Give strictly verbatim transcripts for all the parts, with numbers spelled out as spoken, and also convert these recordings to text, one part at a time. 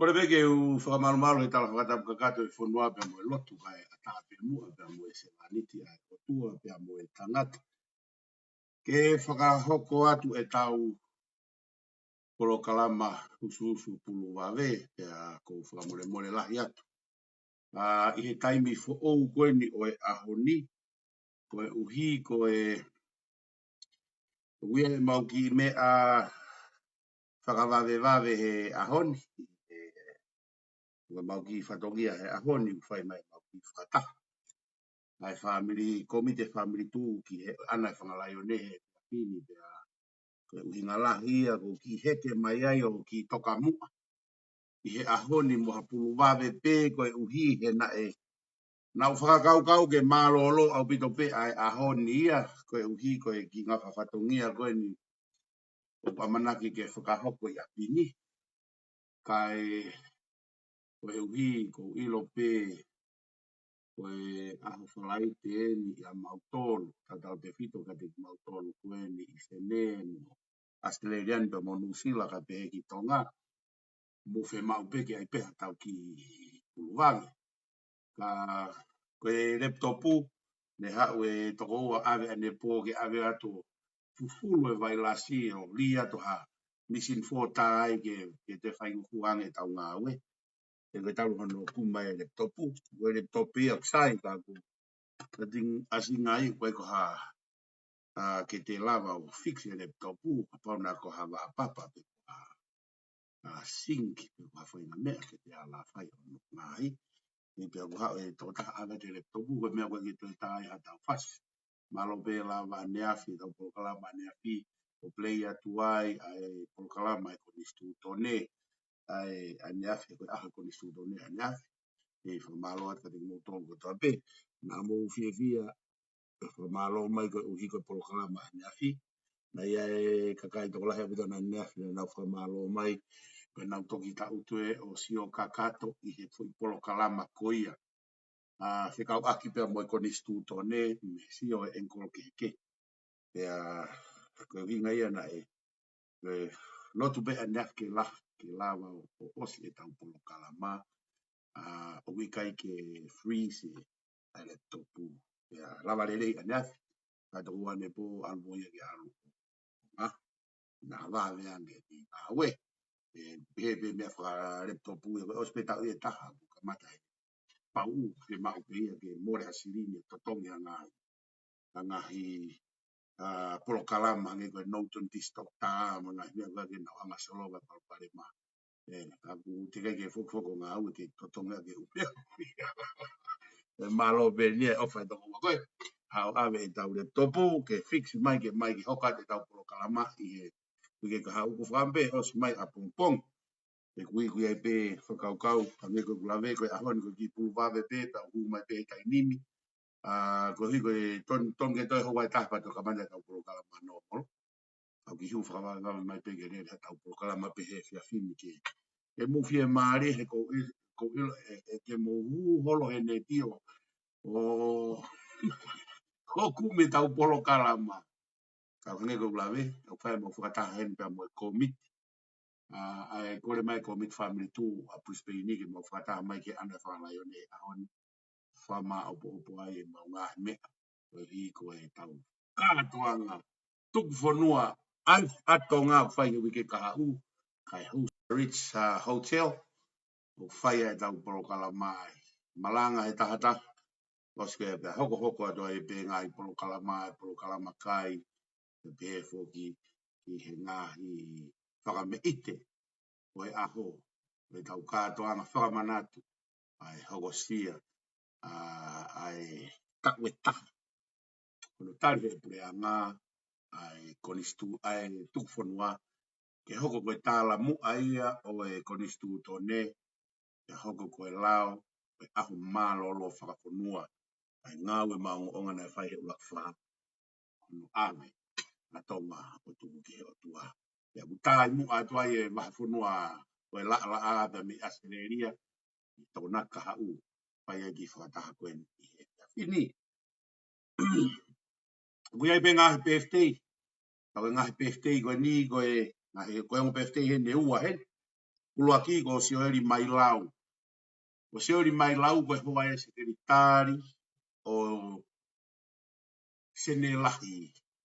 Kole pē ke u fakamalumalu he tala fakatapu kakato e fonua pea mo e lotu kae ʻatā pē muʻa pea mo e sevāniti ʻa e ʻOtua pea mo e tangata. Ke fakahoko atu ʻetau polokalama husuhusu pulu vave, pea ʻoku ou fakamolemole lahi atu. ʻA, ʻi he taimi foʻou ko eni ʻo e ʻaho ni, koeʻuhi ko e, ʻoku ʻi ai ʻemau kiʻi meʻa fakavavevave he ʻaho ni, ʻe, ʻemau kiʻi fatongia he ʻaho ni, ʻoku fai mai ʻemau kiʻi fakataha ʻa e fāmili, kōmiti fāmili tuʻu ki he ʻAna e Fanga Laione he efiafi ni pea ko e ʻuhinga lahi ia ʻoku kiʻi heke mai ai ʻo kiʻi tokamuʻa ʻi he ʻaho ni mo ha pulu vave pē koeʻuhi he naʻe, naʻá ku fakakaukau ke mālōlō ʻaupito pē ʻa e ʻaho ni ia koeʻuhi ko e kiʻi ngaahi fatongia ko eni ʻoku ʻamanaki ke fakahoko ʻi ʻapi ni. Kae koeʻuhi ʻoku ou ʻilo pē ko e ʻaho Falaite eni ʻia mautolu, tautautefito kiate kimautolu ko eni ʻi Senē mo ʻAositelēlia ni pea mo Nuʻusila kae pehē ki Tonga, mou fiemaʻu pē ke ʻi ai pē haʻatau kiʻi pulu vave. Ka ko e lepitopu, ne haʻu e tokoua ʻave ʻanepō ke ʻave atu ʻo fufulu e vailasi ʻo lī atu ha misini fōtā ai ke, ke toe fainguhu ange ʻetau ngāue. He ko e talu hono kumi mai e lepitopu, ko e lepitopu ia ʻoku sai ka ʻoku, ka ting asinga ai ko e ko ha, ʻa, ke te lava ʻo fix e lepitopu, kapau naʻe ko ha vaʻa papa pe ko ha, ʻa, sink pe ko ha faʻahinga meʻa ke te ala fai hono ngaahi. Ni pea ʻoku haʻu e tokotaha ʻave atu e lepitopu, ko e meʻa ko ē ke toe tā ai haʻatau fasi. Mālō pē lava ʻaneafi, ʻetau polokalama ʻaneafi, ʻo play atu ai ʻa e polokalama ʻa e Konisitūtone, ʻa e ʻaneafi, ko e ʻaho Konisitūtone ʻaneafi. ʻE fakamālō atu kiate kimoutolu kotoa pē naʻa mou fiefia, ʻe fakamālō mai koeʻuhi ko e polokalama ʻaneafi. Naʻe ʻi ai e kakai tokolahi ʻaupito ʻaneafi naʻa nau fakamālō mai, pea nau toki taʻutu ē ʻo sio kakato ʻi he foʻi polokalama ko ia. ʻA, fekauʻaki pea mo e Konisitūtone, mei he sio e angle kehekehe. Pea ko e ʻuhinga ia naʻe, ʻe, lotu pē ʻaneafi ke la, ke lava ʻo, ʻo ʻosi ʻetau polokalama, ʻa, ʻoku ʻikai ke freeze ʻa e lepitopu. Pea lava lelei ʻaneafi, ka toki ʻanepō ʻalu mo ia ke ʻalu ʻo, ʻa, naʻa vave ange ʻi ʻawe. ʻE, pehē pē meʻa fakalepitopu ia, ko e ʻosi pē taʻu ʻe taha, ʻoku kamata he pau, fiemaʻu pē ia ke mole ha silini ʻe totongi ʻa e ngaahi, ʻa e ngaahi, ʻa, polokalama hangē ko e Northern District, mo e ngaahi meʻa ko ē ke nau anga solova palopalema. ʻE, ka ʻoku teʻeki ke fokofoki ngāue ke totongi ke upe. ʻE, mālō pē ni e ʻofa e tokoua ko ē. Haʻu ʻave ʻetau lepitopu, ke fix mai, ke mai ke hoko atu ʻetau polokalama ʻi he uike kahaʻu. ʻOku ou fakaʻamu pē ʻosi mai ʻapongipongi. ʻE, ʻoku ʻi ai pē fakakaukau, hangē ko ʻeku lave ko e ʻaho ni ko e kiʻi pulu vave pē, pea u hū mai pē he taimi ni. ʻA, koeʻuhi ko e totonu, totonu ke toe houa ʻe taha pea toki kamata ʻetau polokalama normal. Ka u kiʻi hū fakavavevave mai pē ke lele haʻatau polokalama pē he efiafi ni ke, ke mou fiemālie he ʻoku ou ʻi-, ʻoku ou ʻilo ʻe, ʻe, ke mou hū holo he neti ʻo, ʻo, ʻo kumi ʻetau polokalama. Ka hangē ko ʻeku lave, ʻoku fai ʻemau fakataha heni pea mo e kōmiti. ʻA, ʻa e kole mai e kōmiti fāmili tuʻu ʻa Brisbane ni ke mau fakataha mai ki he ʻAna e Fanga Laione he ʻaho ni. Fakamāʻopoʻopo ai ʻemau ngaahi meʻa. Koeʻuhi ko ʻetau kātoanga tuku fonua ʻa e ʻa Tonga ʻoku fai he uike kahaʻu, kae host Ritz, ʻa, Hotel, ʻoku fai ai ʻetau polokalama ʻi Malanga he tahataha. ʻOsi ko ia pea hokohoko atu ai pē ngaahi polokalama, polokalama kai, pea pehē foki ki he ngaahi fakameʻite ʻo e ʻaho, ʻo ʻetau kātoanga fakamanatu ʻa e hokosia, ʻa, ʻa e taʻu ʻe taha. Ko hono tali ʻe he puleʻanga ʻa e konisitū-, ʻa e tuku fonua, ke hoko ko e talamuʻa ia ʻo e konisitūtone, ke hoko ko e lao, ko e ʻaho mālōlō fakafonua, ʻa e ngāue maʻongoʻonga naʻe fai he ʻUluaki Fā, hono ʻave ʻa Tonga ʻo tuku ki he ʻOtua. Pea ʻoku taimu atu ai e vahefonua ʻo e laʻalaʻā pea mei ʻAositelēlia, ʻi Tokonaki kahaʻu, fai ai e kiʻi fakataha ko eni ʻi he efiafi ni. ʻOku ʻi ai pē ngaahi birthday, ka ko e ngaahi birthday ko eni, ko e ngaahi, ko e ongo birthday heni ʻe ua heni. ʻUluaki ko Sioeli Mailau. Ko Sioeli Mailau ko e hoa ʻo e sekelitali ʻo Senelahi,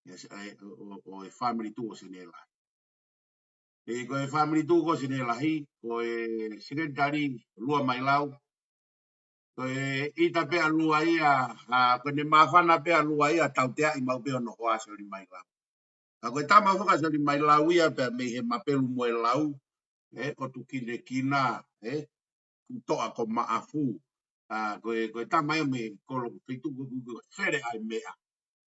ʻe, ʻo, ʻo, ʻo e fāmili tuʻu ʻo Senelahi. ʻE, ko e fāmili tuʻu ko Senelahi, ko e sekelitali Lua Mailau, ko e ʻita pē ʻa Lua ia, ʻa, ko ʻene māfana pē ʻa Lua ia, tauteaʻi maʻu pē hono hoa Sioeli Mailau. Ka ko e tama foki ʻa Sioeli Mailau ia pea mei he Mapelu mo e Lau, ʻe, ʻo Tukinekina, ʻe, Kutoa ko Maʻafu. ʻA, ko e, ko e tama ia mei he kolo ko Feituʻu ko, ko, ko Fele ʻa e Meʻa.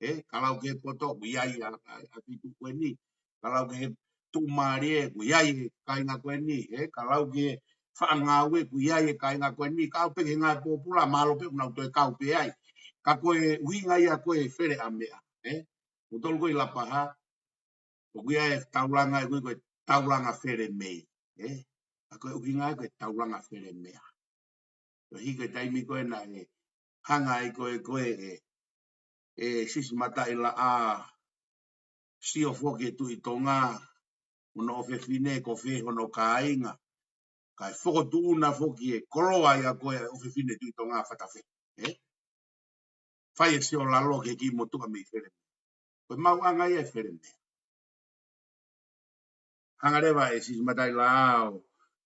ʻE, ka lau ki he poto, ʻoku ʻi ai ʻa, ʻa, ʻa Feituʻu ko eni. Ka lau ki he Tuʻumālie, ʻoku ʻi ai e kāinga ko eni. ʻE, ka lau ki he Faʻangāue, ʻoku ʻi ai e kāinga ko eni. Ka ʻoku pehē ngaahi pōpula, mahalo pē ʻoku nau toe kau pē ai. Ka ko e ʻuhinga ia ko e Fele ʻa Meʻa. ʻE, ʻoku tolu ko ʻi Lapaha, ʻoku ʻi ai e taulanga, ʻoku ʻi ai ko e taulanga Fele Mei. ʻE, ka ko e ʻuhinga ia ko e taulanga Fele Meʻa. Ko e hiki e taimi ko ē naʻe hanga ai ko ē ko ē ʻe, ʻe Sisi Mataʻilaʻā sio foki e Tuʻi Tonga, mo hono ʻofefine ko fē hono kāinga. Kae fokotuʻuna foki e koloa ia ko ē ʻofefine Tuʻi Tonga Fatafē. ʻE? Fai e sio lalo ki he kiʻi motuʻa mei Fele Mei. Ko e maʻuʻanga ia e Fele Mei. Hanga leva ʻe Sisi Mataʻilaʻā ʻo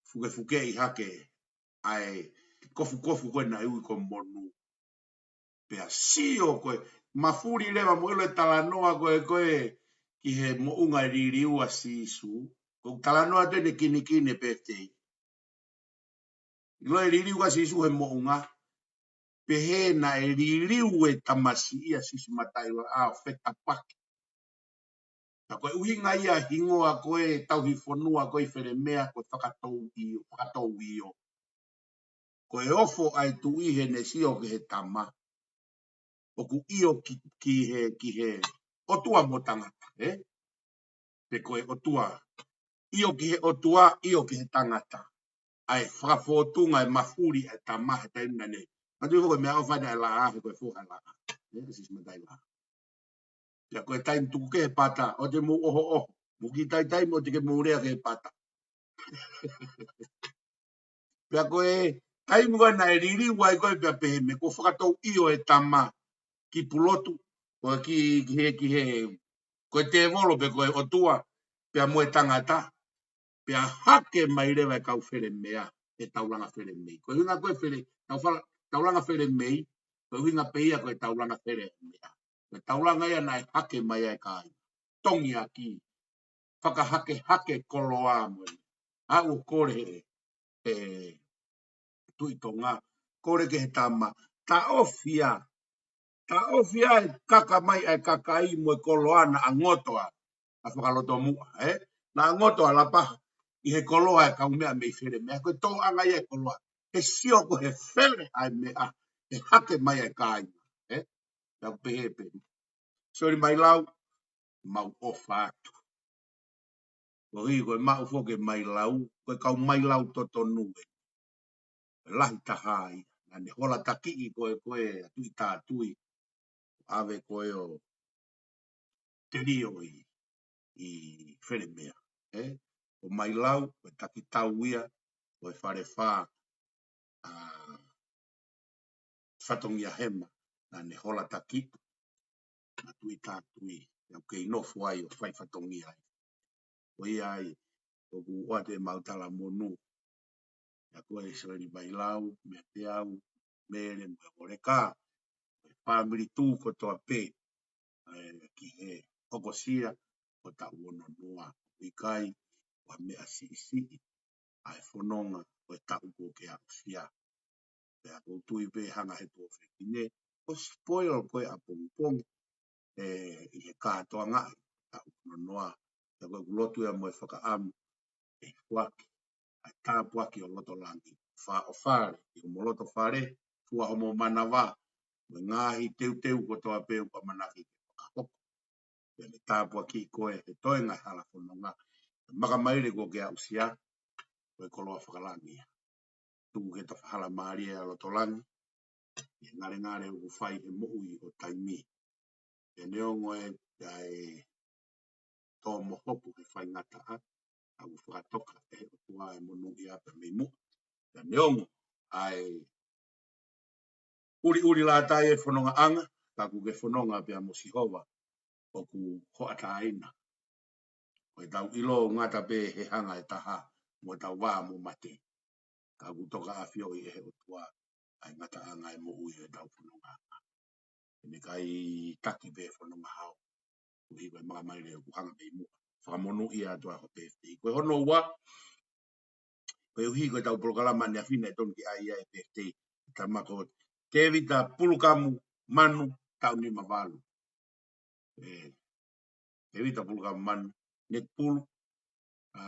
fukefukeʻi hake ʻa e kofukofu ko ē naʻe ui ko Monu. Pea sio ko ē, mafuli leva mo ʻilo e talanoa ko ē ko ē ki he moʻunga e liliu ʻa Sīsū. Ko e talanoa atu ʻene kinikini e pētei. ʻIlo e liliu ʻa Sīsū he moʻunga, pehē naʻe liliu e tamasiʻi ʻa Sisi Mataʻilaʻā ʻo fetapaki. Ka ko e ʻuhinga ia hingoa ko ē tauhi fonua ko ē ʻi Fele Mea ko e Fakatouʻio, Fakatouʻio. Ko e ofo ʻa e tuʻi heʻene sio ki he tama. ʻOku ʻio ki, ki he, ki he ʻOtua mo tangata, ʻe? Pe ko e ʻOtua. ʻIo ki he ʻOtua, ʻio ki he tangata. ʻA e fakafōtunga e mafuli e tama he taimi naʻe. Matu foko meʻa ʻofa naʻe laʻā, he ko e foha laʻā. ʻE, Sisi Mataʻilaʻā. Pea ko e taimi tuku ki he pata, ʻoua te mou ʻohoʻoho. Mou kiʻi taimi ʻoua te ke mou lea ki he pata. Pea ko e taimi ko ē naʻe liliu ai ko ē pea pehē mei he ko e fakatouʻio e tama ki Pulotu, ko e ki, ki he, ki he, ko e tēvolo pe ko e ʻOtua, pea mo e tangata, pea hake mai leva e kau Fele Mea, e taulanga Fele Mei. Ko e ʻuhinga ko ē Fele, tau fala, taulanga Fele Mei, ko e ʻuhinga pē ia ko e taulanga Fele Mea. Ko e taulanga ia naʻe hake mai ai e kāinga. Tongiaki, fakahakehake koloa mo e. ʻA ʻoku kole he, he Tuʻi Tonga, kole ki he tama. Taʻofi ā. Taʻofi ā e kaka mai ʻa e kakai mo e koloa naʻa ngoto ʻa, ʻa Fakalotomuʻa, ʻe? Naʻa ngoto ʻa Lapaha ʻi he koloa e kau meʻa mei Fele Mea. Ko e tōʻanga ia e koloa. He sio ko ē he Fele ʻa e Meʻa, he hake mai ʻa e kāinga, ʻe? Naʻa ku pehē pē. Sioeli Mailau, mau ʻofa atu. Koeʻuhi ko e maʻu foki e Mailau, ko e kau Mailau totonu ē. Lahi taha ia, naʻa ne hola takiʻi ko ē ko ē ʻa Tuʻi Tātui, ʻave ko ē ʻo telio ʻi, ʻi Fele Mea, ʻe? Ko Mailau, ko e taki tau ia, ko e Falefā, ʻa Fatongia Hema, naʻa ne hola takiʻi, ʻa Tuʻi Tātui, ʻa ia ʻoku kei nofo ai ʻo fai fatongia ai. Ko ia ai, ʻoku ʻoatu ʻemau talamonū. ʻA ia ko e Sioeli Mailau, Meateau, Mele, mo e Koleka, mo e fāmili tuʻu kotoa pē, ʻa ia ki he hokosia ʻo e taʻu ono noa, ʻikai, ʻo ha meʻa siʻisiʻi, ʻa e fononga ʻo e taʻu kuo ke aʻusia. Pea ʻoku ou tui pē hanga he tuofefine, ʻo spoil ko ē ʻapongipongi, ʻe, ʻi he kātoanga ʻi he taʻu ono noa. Pea ko ʻeku lotu ia mo e fakaʻamu, ʻe foaki ʻa e tāpuaki ʻo loto langi, fā ʻo fale, ʻi homo loto fale, fua homo manava, mo e ngaahi teuteu kotoa pē ʻoku ʻamanaki ke fakahoko. Pea ne tāpuakiʻi koe he toenga e hala fononga. Makamaile kuo ke aʻusia, ko e koloa fakalangi ia. Tuku ke ta fahala mālie ʻa loto langi, ʻi he ngalengale ʻoku fai he moʻui ʻo taimi. Pea neongo e, ʻa e tō mo hopu he faingataʻa, ʻoku fakatoka ʻe he ʻOtua e monūʻia pea mei muʻa. Pea neongo ʻa e ʻuliʻuli lātai e fonongaʻanga, ka ʻoku ke fononga pea mo Sihova ʻoku hoʻatāina. Ko ʻetau ʻilo ngata pē he hanga ʻe taha mo ʻetau vā mo mate. Ka ʻoku toka ʻafioʻi ʻe he ʻOtua ʻa e ngataʻanga e moʻui ʻo ʻetau fonongaʻanga. ʻE meʻa kai taki pē fononga hao. Koeʻuhi ko e makamaile ʻoku hanga mei muʻa. Fakamonūʻia atu ʻa ho birthday. Ko e hono ua, koeʻuhi ko ʻetau polokalama ʻaneafi ʻe tonu ke ʻai ai e birthday. Tama ko Tēvita Pulukamu Manu taʻu nima valu. ʻE, Tēvita Pulukamu Manu, Nick Pulu, ʻa,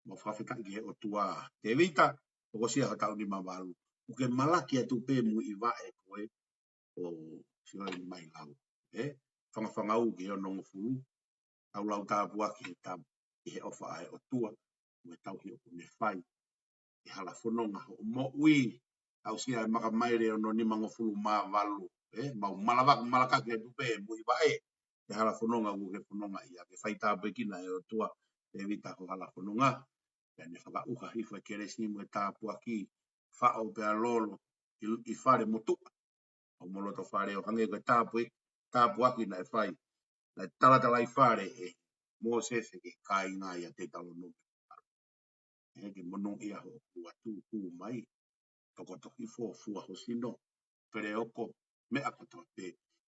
mau fakafetaʻi ki he ʻOtua. Tēvita, hokosia ho taʻu nima valu. ʻOku ke malaki atu pē muiʻi vaʻe ko ē ʻo Sione Mailau. ʻE, fangafanga ʻoku ke onongofulu. Tau lau tāpuaki he tapu, ʻi he ʻofa ʻa e ʻOtua, mo e tauhi ʻoku ne fai. ʻI he hala fononga hoʻo moʻui, aʻusia e makamaile hono nimangofulu mā valu. ʻE, mau malavaku malakaki atu pē muiʻi vaʻe. ʻI he hala fononga ʻoku ke fononga ia, ke fai tāpuekina ʻe he ʻOtua, Tēvita ho hala fononga. Pea ne fakaʻuha hifo e kelesi mo e tāpuaki, faʻo pea lolo, ʻi, ʻi fale motuʻa. ʻO mo loto fale ʻo hangē ko e tāpue, tāpuaki naʻe fai. Naʻe talatalaifale ʻe Mōsese ki he kāinga ʻia Teutalonome. ʻE ke monūʻia hoʻo kuatu kū mai, tokoto hifo fua ho sino, pele oko, meʻa kotoa pē,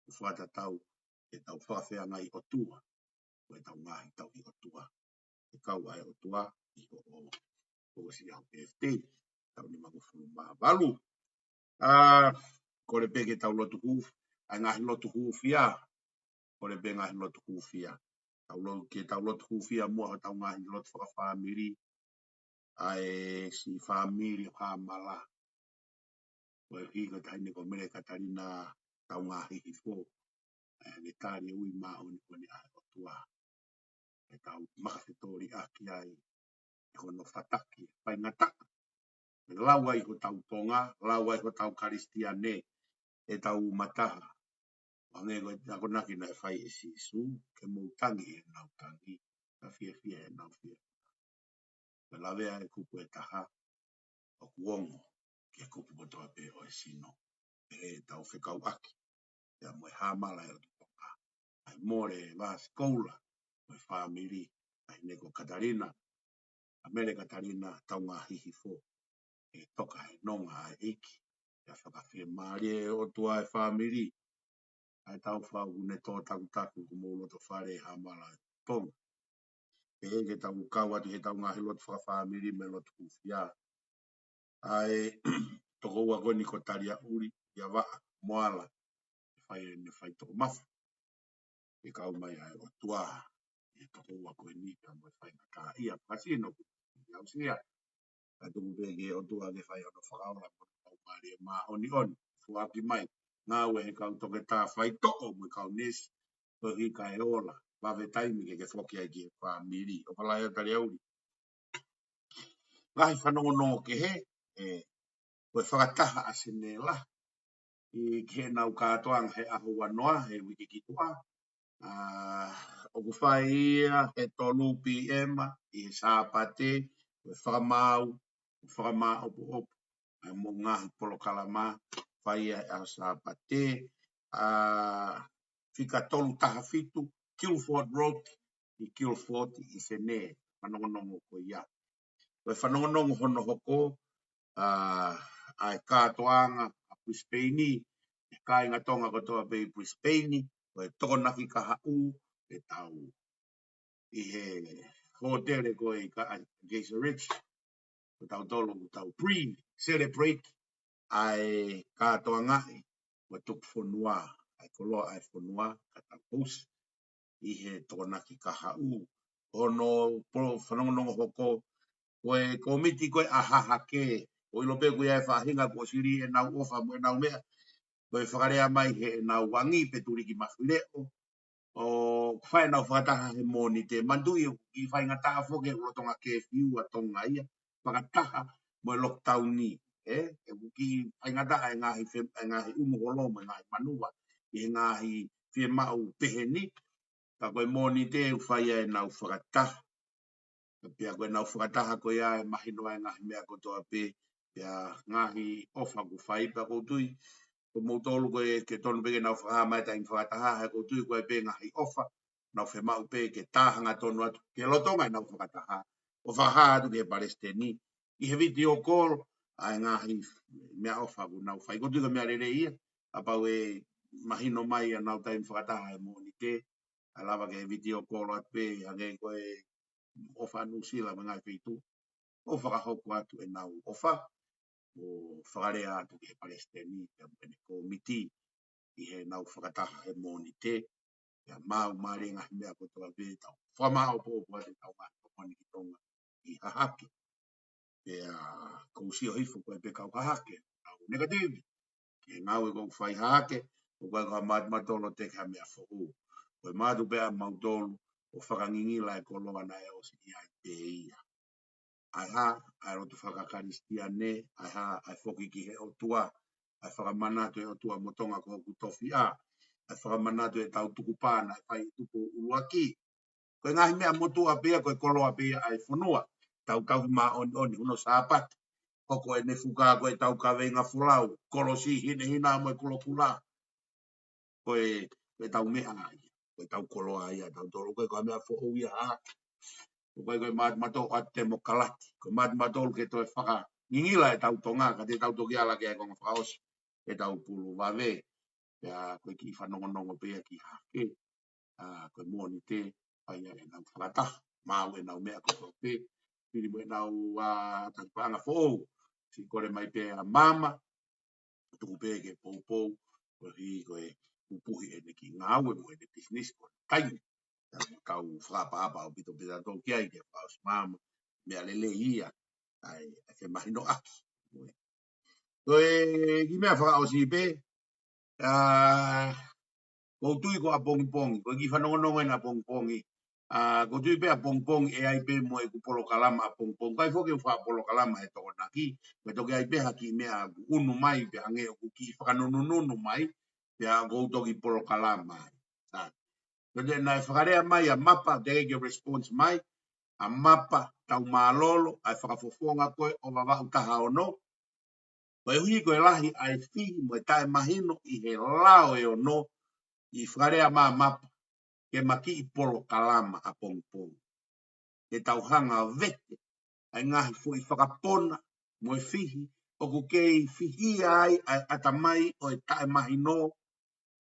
ʻo fakatatau ʻetau fakafeangai ʻOtua, ko ʻetau ngaahi tauhi ʻOtua. ʻE kau ʻa e ʻOtua, ʻi hoʻo, hoʻo sia ho birthday, taʻu nimangofulu mā valu. ʻA, kole pē ke tau lotu hūf-, ʻa e ngaahi lotu hūfia, kole pē ngaahi lotu hūfia. Tau lo-, ke tau lotu hūfia muʻa hotau ngaahi lotu fakafāmili, ʻa e siʻi fāmili ʻo Hamala. Koeʻuhi ko e taʻahine ko Mele Katalina Taungahihifo. ʻA e tali ui māʻoniʻoni ʻa e ʻOtua. ʻE tau makafetoli ʻaki ai, ʻi hono fataki, faingataʻa. ʻE lau ai hotau Tonga, lau ai hotau Kalisitiane, ʻetau mataha. Hangē ko e akonaki naʻe fai ʻe Sīsū, ke mou tangi ʻi heʻenau tangi, ka fiefia ʻi heʻenau fiefia. Pea lavea e kupu ʻe taha, ʻoku ongo ki he kupu kotoa pē ʻo e sino. ʻE tau fekauʻaki, pea mo e Hamala ʻe ʻOtu Tonga. ʻA e mole e vasi koula, mo e fāmili, ʻa e neko Katalina, ʻa Mele Katalina Taungahihifo. ʻE toka he nonga ʻa e ʻEiki, ʻe fakafiemālie ʻe he ʻOtua e fāmili. ʻA e tau fau ʻoku ne tō takutaku ʻoku mou loto fale Hamala ʻe ʻOtu Tonga. ʻE ke tau kau atu he tau ngaahi lotu fakafāmili mo e lotu hūfia. ʻA e tokoua ko eni ko Taliaʻuli, ʻIavaʻa, Moala, ʻe fai, ʻe fai toko mafa. ʻE kau mai ʻa e ʻOtua, ʻe tokoua ko eni ka mo e faingataʻaʻia, fakasino ku, ʻe aʻusia. Ka tuku pē ki he ʻOtua ke fai hono fakaola mo hono kau mālie māʻoniʻoni, foaki mai, ngāue he kau toketā faitoʻo mo e kau neesi, koeʻuhi kae ola, vave taimi ke ke foki ai ki he fāmili. ʻOfa lahi ʻo Taliaʻuli. Ngaahi fanongonongo kehe, ʻe, ko e fakataha ʻa Senela, ʻi ki heʻenau kātoanga he ʻaho uanoa, he uike ki tuʻa. ʻA, ʻoku fai ia he tolu P M ʻi he Sāpate, ko e fakamaau, ko e fakamāʻopoʻopo, ʻa e mo ngaahi polokalama, fai ia he ʻaho Sāpate, ʻa, fika tolu taha fitu, Guildford Road, ʻi Guildford, ʻi Senē, fanongonongo ko ia. Ko e fanongonongo hono hoko, ʻa, ʻa e kātoanga ʻa Brisbane, ʻe kāinga Tonga kotoa pē ʻi Brisbane, ko e Tokonaki Kahaʻu, ʻe tau ʻi he hōtele ko ē ʻi ka-, ʻa Geyser Ridge, ko tautolu ʻoku tau pre-celebrate ʻa e kātoangaʻi ʻo e tupu fonua, ʻa e koloa ʻa e fonua, ka tau host ʻi he Tokonaki Kahaʻu. Hono polo-, fanongonongo hoko, ko e kōmiti ko ē ʻa Hahake, ʻoku ʻilo pē ʻoku ʻi ai e faʻahinga kuo sili ʻenau ʻofa mo ʻenau meʻa, ko e fakalea mai heʻenau angi pe tuliki mafileʻo, ʻoku fai ʻenau fakataha he Mōnite. Manatuʻi ʻoku kiʻi faingataʻa foki he lolotonga kefiu ʻa Tonga ia, fakataha mo e lockdown ni, ʻe, ʻoku kiʻi faingataʻa e ngaahi fe-, e ngaahi ʻumu holo mo e ngaahi manuva, ʻi he ngaahi fiemaʻu pehē ni, ka ko e Mōnite ʻoku fai ai ʻenau fakataha. Pea ko ʻenau fakataha ko ia ʻe mahino ai e ngaahi meʻa kotoa pē, pea ngaahi ʻofa kuo fai pea ʻoku ou tui, ko moutolu ko ē ke tonu pē ke nau fakahā mai e taimi fakataha, he ʻoku ou tui ko e pē ngaahi ʻofa, nau fiemaʻu pē ke tā hangatonu atu, ke lolotonga ʻenau fakataha, ʻo fakahā atu ki he palesiteni, ʻi he video call, ʻa e ngaahi meʻaʻofa kuo nau fai. ʻOku ou tui ko e meʻa lelei ia, kapau ʻe mahino mai ʻenau taimi fakataha he Mōnite, ʻe lava ke video call atu pē, hangē ko e ʻofa Nuʻusila mo e ngaahi feituʻu, ʻo fakahoko atu ʻenau ʻofa, ʻo fakalea atu ki he palesiteni, pea mo ʻene kōmiti, ʻi heʻenau fakataha he Mōnite, pea maau mālie e ngaahi meʻa kotoa pē, tau fakamāʻopoʻopo atu ʻetau ngaahi tokoni ki Tonga ʻi Hahake. Pea ʻoku ou sio hifo ko e pē kau Hahake, nau negative, ki he ngāue ʻoku fai ʻi Hahake, ʻoku ʻikai ko ha mātumatolo te ke ha meʻa foʻou. Ko e mātuʻa pē ʻa mautolu, ʻo fakangingila e koloa naʻe ʻosi ʻi ai pē ia. ʻA e hā, ʻa e lotu fakakalisitiane, ʻa e hā, ʻa e foki ki he ʻOtua, ʻa e fakamanatu e ʻOtua mo Tonga ko hoku tofiʻa, ʻa e fakamanatu ʻetau tukupā naʻe fai ʻe Tupou ʻUluaki. Ko e ngaahi meʻa motuʻa pē ia, ko e koloa pē ia ʻa e fonua. Tau tauhi māʻoniʻoni hono Sāpate. Hoko ʻene fuka ko ʻetau kaveinga folau, kolosi hinehina mo e kulokula. Ko e, ko ʻetau meʻa ia, ko ʻetau koloa ia, tau tolo, ʻoku ʻikai ko ha meʻa foʻou ia ʻa Hahake. ʻOku ʻikai ko e mātumatolo ʻa e temokalati, ko e mātumatolo ke toe fakangingila ʻetau Tonga, ka te tau toki ala ki ai e konga fakaʻosi ʻetau pulu vave. Pea ko e kiʻi fanongonongo pē ia ki Hahake, ʻa, ko e Mōnite, fai ai ʻenau fakataha, maau ʻenau meʻa kotoa pē, fili mo ʻenau, ʻa, taki paʻanga foʻou, siʻi kole mai pē ʻa Maama, tuku pē ke poupou, koeʻuhi ko e pupuhi ʻene kiʻi ngāue mo ʻene pisinisi ko e taimi. Tau fakaʻapaʻapa ʻaupito pē tautolu ki ai ke fakaʻosi Maama, meʻa lelei ia, ʻa e, ʻa e femahinoʻaki. Ko e kiʻi meʻa fakaʻosi pē, ʻa, ʻoku ou tui ko ʻapongipongi, ko e kiʻi fanongonongo ʻena ʻapongipongi. ʻA, ʻoku ou tui pē ʻapongipongi ʻe ʻi ai pē mo ʻeku polokalama ʻapongipongi. ʻIkai foki ke u fakapolokalama he Tokonaki, ko e toki ʻi ai pē ha kiʻi meʻa ʻoku unu mai, pea hangē ʻoku kiʻi fakanunununu mai, pea ʻoku ou toki polokalama ai. ʻA, ko e naʻe fakalea mai ʻa Mapa, teʻeki ke response mai, ʻa Mapa Taumālolo, ʻa e fakafofonga ko ē ʻo Vavaʻu taha ono, koeʻuhi ko e lahi ʻa e fihi mo e taʻemahino ʻi he lao ʻe ono, ʻi fakalea mai ʻa Mapa, ke ma kiʻi polokalama ʻapongipongi. Ke tau hanga ʻo vete ʻa e ngaahi foʻi fakapona mo e fihi, ʻoku kei fihia ai ʻa e ʻatamai ʻo e taʻemahino,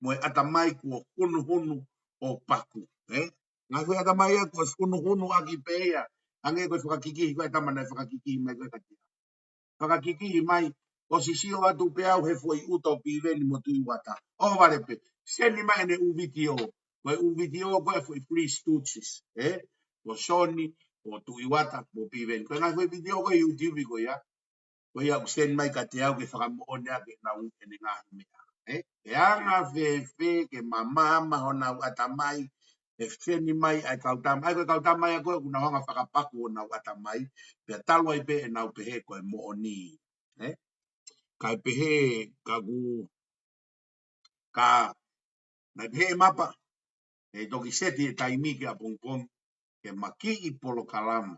mo e ʻatamai kuo hunuhunu ʻo paku, ē? Ngaahi foʻi ʻatamai ia kuo hunuhunu ʻaki pē ia, hangē ko e fakakikihi ko e ʻatama naʻe fakakikihi mai ko ē kiate au. Fakakikihi mai, ʻosi sio atu pē au he foʻi ʻuta ʻo Piveni mo Tuʻi Uata. ʻOhovale pē, send mai ʻene ʻū vitiō. Ko e ʻū vitiō ko ē foʻi Three Stooges, ē? Ko Soni, ko Tuʻi Uata, mo Piveni. Ko e ngaahi foʻi vitiō ko ē YouTube ko ia. Ko ia ʻoku send mai kiate au ke fakamoʻoni ʻaki ʻenau ʻene ngaahi meʻa. Ē? ʻE anga fēfē ke mamaama honau ʻatamai, ʻe send mai ʻa e kau tama. ʻA ia ko e kau tama ia ko ē ʻoku nau hanga ʻo fakapaku honau ʻatamai, pea talu ai pē ʻenau pehē ko e moʻoni. Ē? Kae pehē, ka ku, ka, naʻe pehē ʻe Mapa, ʻe toki seti e taimi ki ʻapongipongi, ke ma kiʻi polokalama,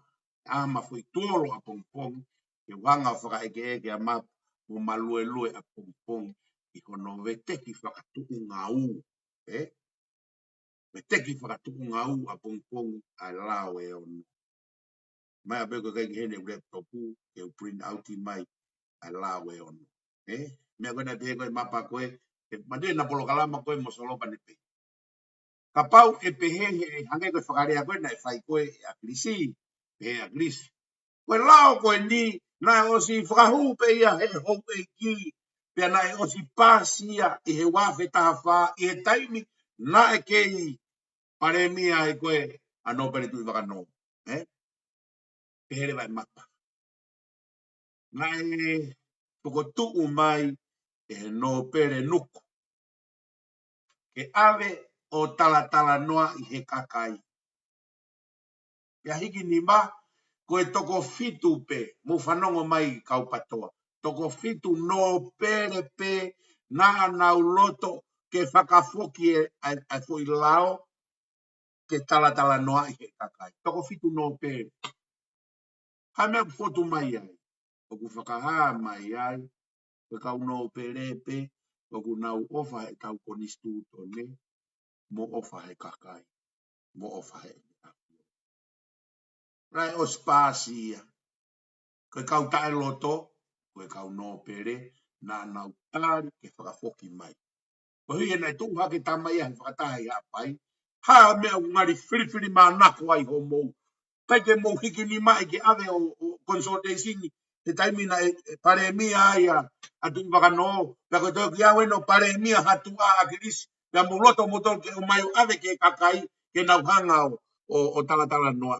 ʻa ma foʻi tuolo ʻapongipongi, ke u hanga ʻo fakaʻekeʻeke ʻa Mapa, mo maluelue ʻapongipongi, ʻi hono veteki fakatuʻunga ʻū, ē? Veteki fakatuʻunga ʻū ʻapongipongi ʻa e lao ʻe ono. Mai ʻapē ko e kai ki heni ʻeku laptop, ke u print out mai ʻa e lao ʻe ono. Ē? Meʻa ko ē naʻe pehē ko ē ʻe Mapa ko ē, ʻe mate na polokalama ko ē mo Solopa ne pē. Kapau ʻe pehē he hangē ko e fakalea ko ē naʻe fai ko ē ʻe ʻAkilisi, pehē ʻe ʻAkilisi. Ko e lao ko eni, naʻe ʻosi fakahū pē ia he houʻeiki, pea naʻe ʻosi pasi ia ʻi he ua afe taha fā, ʻi he taimi naʻe kei palēmia ai ko ē ʻa Nōpele Tuʻivakanō. Ē? Pehē leva ʻe Mapa, naʻe fokotuʻu mai ʻe he Nōpele Nuku ke ʻave ʻo talatalanoaʻi he kakai. Pea hiki nima, ko e toko fitu pē, mou fanongo mai kau PATOA. Toko fitu Nōpele pē naʻa nau loto ke fakafoki e, ʻa e, ʻa e foʻi lao, ke talatalanoaʻi he kakai. Toko fitu Nōpele. Hā e meʻa ʻoku fotu mai ai? ʻOku fakahā mai ai, ko e kau nōpele pē, ʻoku nau ʻofa he tau konisitūtone, mo ʻofa he kakai, mo ʻofa he ʻEne ʻAfio. Naʻe ʻosi paasi ia. Ko e kau taʻeloto, ko e kau nōpele, naʻa nau tali ke fakafoki mai. Ko e ʻuhi he naʻe tuʻu hake tamai ia he fakataha ʻi Haʻapai. Hā e meʻa ʻoku ngali filifilimānako ai hoʻomou? ʻIkai ke mou hiki nima ʻi ke ʻave ʻo, ʻo consultation he taimi naʻe, ʻe palēmia ai ʻa, ʻa Tuʻivakanō. Pea ko e toki ʻave ʻo palēmia ha tuʻa ʻa ʻAkilisi. Pea mou loto moutolu ke ʻomai ʻo ʻave ki he kakai ke nau hanga ʻo, ʻo, ʻo talatalanoa.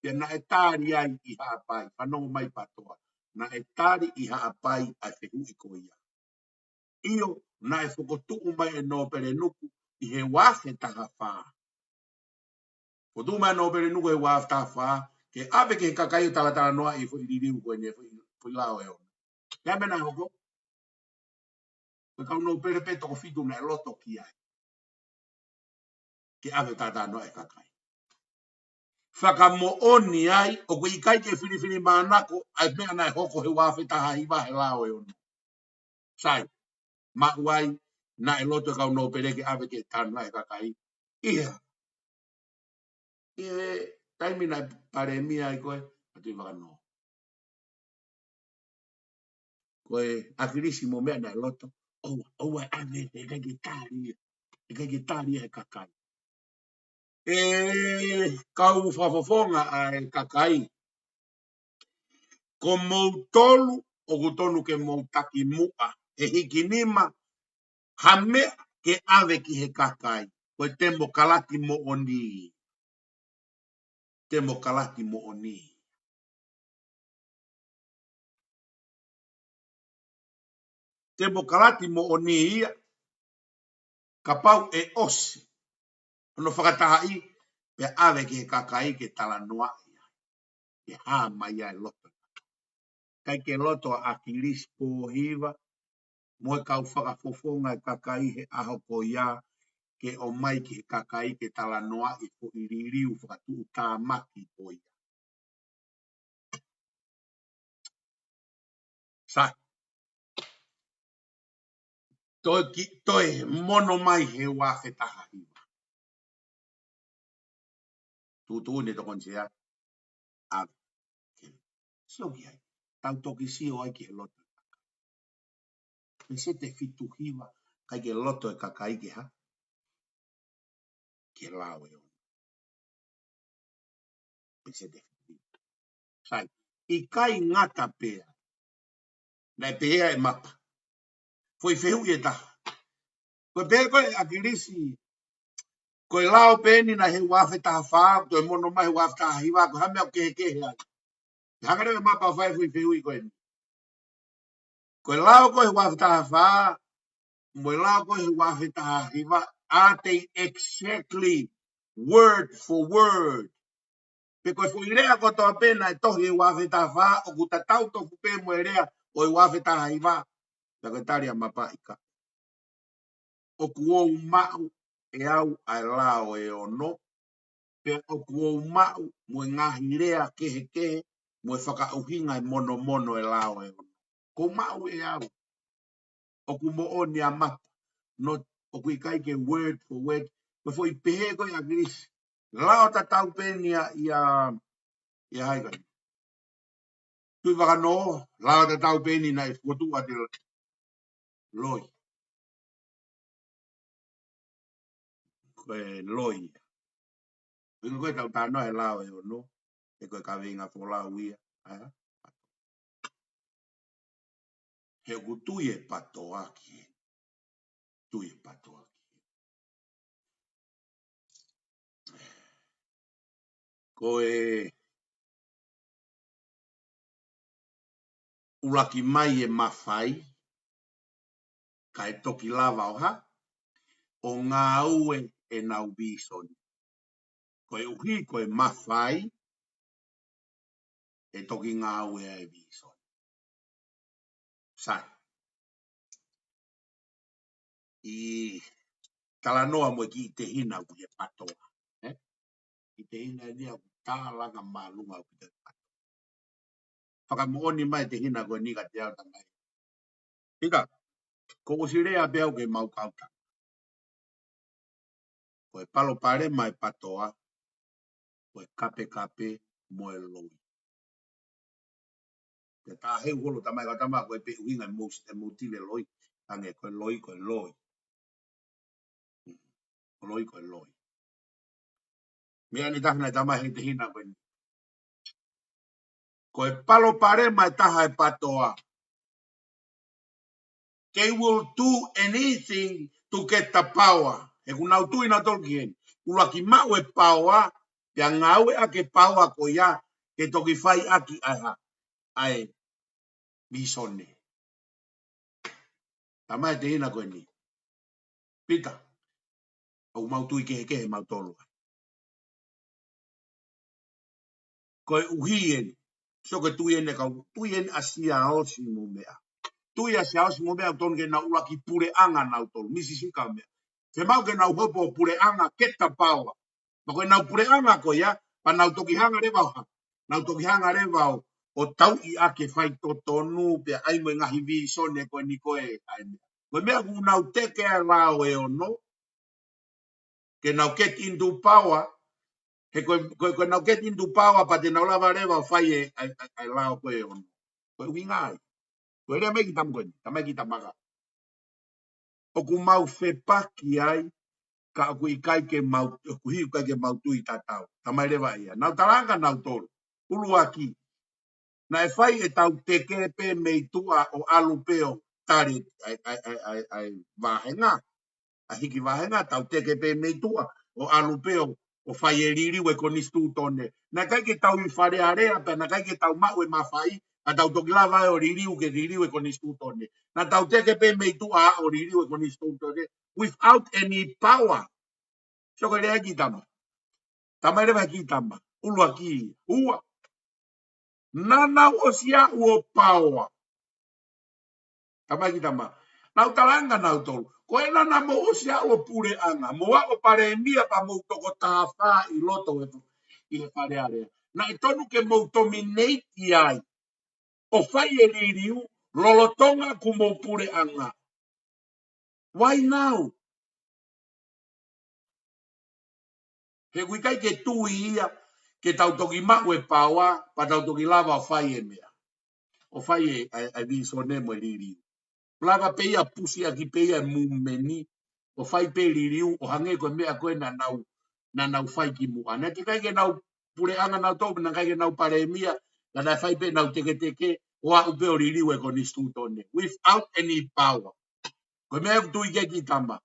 Pea naʻe tali ai ʻi Haʻapai, fanongo mai PATOA. Naʻe tali ʻi Haʻapai ʻa e fehuʻi ko ia. ʻIo, naʻe fokotuʻu mai ʻe Nōpele Nuku ʻi he ua afe taha fā. Fokotuʻu mai ʻe Nōpele Nuku he ua afe taha fā, ke ʻave ki he kakai ʻo talatalanoa ʻi he foʻi liliu ko eni, foʻi, foʻi lao ʻe ono. Pea meʻa naʻe hoko, ko e kau nōpele pē toko fitu naʻe loto ki ai ke ʻave ʻo talatalanoa e kakai. Fakamoʻoni ai, ʻoku ʻikai ke filifilimānako ʻa e meʻa naʻe hoko he ua afe taha hiva he lao ʻe ono. Sai, maʻu ai, naʻe loto e kau nōpele ke ʻave ke talatalanoa e kakai. ʻI he, ʻi he taimi naʻe palēmia ai ko ē, ʻa Tuʻivakanō. Ko e ʻAkilisi mo meʻa naʻe loto, ʻoua, ʻoua ʻe ʻave, ʻe ʻikai ke tali ia, ʻe ʻikai ke tali ia he kakai. ʻE kau fakafofonga ʻa e kakai, ko moutolu ʻoku tonu ke mou takimuʻa, he hiki nima ha meʻa ke ʻave ki he kakai, ko e temokalati moʻoni. Temokalati moʻoni. Temokalati moʻoni ia, kapau ʻe ʻosi hono fakatahaʻi, pea ʻave ki he kakai ke talanoaʻi ai. Ke hā mai ai e loto. ʻIkai ke loto ʻa ʻAkilisi Pōhiva, mo e kau fakafofonga e kakai he ʻaho ko ia, ke ʻomai ki he kakai ke talanoaʻi e foʻi liliu fakatuʻutāmaki ko ia. Sai. Toe ki, toe mono mai he ua afe taha hiva. Tuʻutuʻuni e tokoni sea. ʻAve. Sio ki ai. Tau toki sio ai ki he loto. Peseti fitu hiva, ʻikai ke loto e kakai ke hā? Ke lao ʻe ono. Peseti fitu hiva. Sai, ʻikai ngata pē ai. Naʻe pehē ʻe Mapa. Foʻi fehuʻi ʻe taha. Ko e pehē ko ē ʻe ʻAkilisi, ko e lao pē eni naʻe he ua afe taha fā, toe mono mai he ua afe taha hiva, ko e hā e meʻa ʻoku kehekehe ai? Hanga leva ʻe Mapa ʻo fai e foʻi fehuʻi ko eni. Ko e lao ko ē he ua afe taha fā, mo e lao ko ē he ua afe taha hiva, are they exactly word for word? Pe ko e foʻi lea kotoa pē naʻe tohi he ua afe taha fā, ʻoku tatau tofu pē mo e lea ʻo e ua afe taha hiva? Pea ko e tali ʻa Mapa, ʻikai. ʻOku ou maʻu ʻe au ʻa e lao ʻe ono, pea ʻoku ou maʻu mo e ngaahi lea kehekehe, mo e fakaʻuhinga e monomono e lao ʻe ono. ʻOku ou maʻu ʻe au. ʻOku moʻoni ʻa Mapa. No, ʻoku ʻikai ke word for word. Ko e foʻi pehē ko ē ʻa ʻAkilisi, lao tatau pē eni ia, ia, ia hai kai. Tuʻivakanō, lao tatau pē eni naʻe fokotuʻu ʻa e loi. Ko e loi. Ko e, ko e tau talanoa he lao ʻe ono, he ko e kaveinga folau ia. ʻA ia. He ʻoku tui e PATOA ki heni. Tui e PATOA ki heni. Ko e ʻuluaki mai e mafai, kae toki lava ʻo hā? ʻO ngāue ʻenau vīsone. Koeʻuhi ko e mafai, ʻe toki ngāue ai e vīsone. Sai. ʻI talanoa mo e kiʻi tehina ʻoku ʻi he PATOA. Ē? Kiʻi tehina eni ʻoku tālanga māʻolunga ʻaupito. Fakamoʻoni mai e tehina ko eni kiate au tamai. Pita, kuo ʻosi lea pē au ki he maʻu kautanga. Ko e palopalema e PTOA, ko e kapekape mo e loi. Pea tā he ʻuholo tamai ka tama ko e pē ʻuhinga e mous-, e motive loi. Ange ko e loi, ko e loi. Ko e loi, ko e loi. Meʻa ʻe taha naʻe tala mai he tehina ko eni. Ko e palopalema ʻe taha e PTOA. They will do anything to get the power. He ʻoku nau tui nautolu ki heni. ʻUluaki maʻu e paoa, pea ngāueʻaki e paoa ko ia, ke toki fai ʻaki ʻa e hā, ʻa e vīsone. Tala mai e tehina ko eni. Pita, ʻoku mau tui kehekehe mautolu. Ko e ʻuhi eni. Sio ki he tui eni kau, tui eni ʻa Siaosi mo meʻa. Tui ʻa Siaosi mo meʻa ʻoku tonu ke nau ʻuluaki puleʻanga nautolu. Misi Sika mo meʻa. Ke mau ke nau hopo puleʻanga, get the power. Pea ko ʻenau puleʻanga ko ia, pea nau toki hanga leva ʻo hā. Nau toki hanga leva ʻo, ʻo tauʻi ʻaki e faitotonu, pea ʻai mo e ngaahi vīsone ko eni ko e, ʻai meʻa. Ko e meʻa ʻoku nau teke ai e lao ʻe ono, ke nau get into power, he ko, ko, ko ʻenau get into power, pea te nau lava leva ʻo fai e, ʻa e, ʻa e, ʻa e lao ko ē ʻe ono. Ko e ʻuhinga ia. Ko e lea mai ki tama ko eni, tala mai ki tama ka. ʻOku mau fepaki ai, ka ʻoku ʻikai ke mau, ʻoku hili ʻikai ke mau tui tatau. Tala mai leva ia. Nau talaange nautolu. ʻUluaki. Naʻe fai ʻetau teke pē mei tuʻa ʻo ʻalu pē ʻo tali ʻa e, ʻa e, ʻa e, ʻa e, ʻa e vāhenga. ʻA e hiki vāhenga, tau teke pē mei tuʻa ʻo ʻalu pē ʻo, ʻo fai e liliu e konisitūtone. Naʻe ʻikai ke tau ʻi Fale Alea pē, naʻe ʻikai ke tau maʻu e mafai, ka tau toki lava ʻo liliu ke liliu e konisitūtone. Naʻa tau teke pē mei tuʻa ʻo liliu e konisitūtone without any power. Sio ki he lea ki tama. Tala mai leva ki tama. ʻUluaki. Ua. Naʻa nau ʻosi aʻu ʻo paoa. Tala mai ki tama. Nau talaange nautolu. Ko ena naʻa mou ʻosi aʻu ʻo puleʻanga. Mou aʻu ʻo palēmia pea mou toko taha fā ʻi loto ʻi he, ʻi he Fale Alea. Naʻe tonu ke mou dominate ai. ʻO fai e liliu, lolotonga kuo mou puleʻanga. Why now? He ʻoku ʻikai ke tui ia, ke tau toki maʻu e paoa, pea tau toki lava ʻo fai e meʻa. ʻO fai e, e, e vīsone mo e liliu. Lava pē ia pusi ʻaki pē ia e mūmeni, ʻo fai pē liliu, ʻo hangē ko e meʻa ko ē naʻa nau, naʻa nau fai kimuʻa. Naʻe ʻikai ke nau puleʻanga nautolu, naʻe ʻikai ke nau palēmia, ka naʻe fai pē nau teketeke, ʻo aʻu pē ʻo liliu e konisitūtone. Without any power. Ko e meʻa ʻoku tui ki ai ki tama.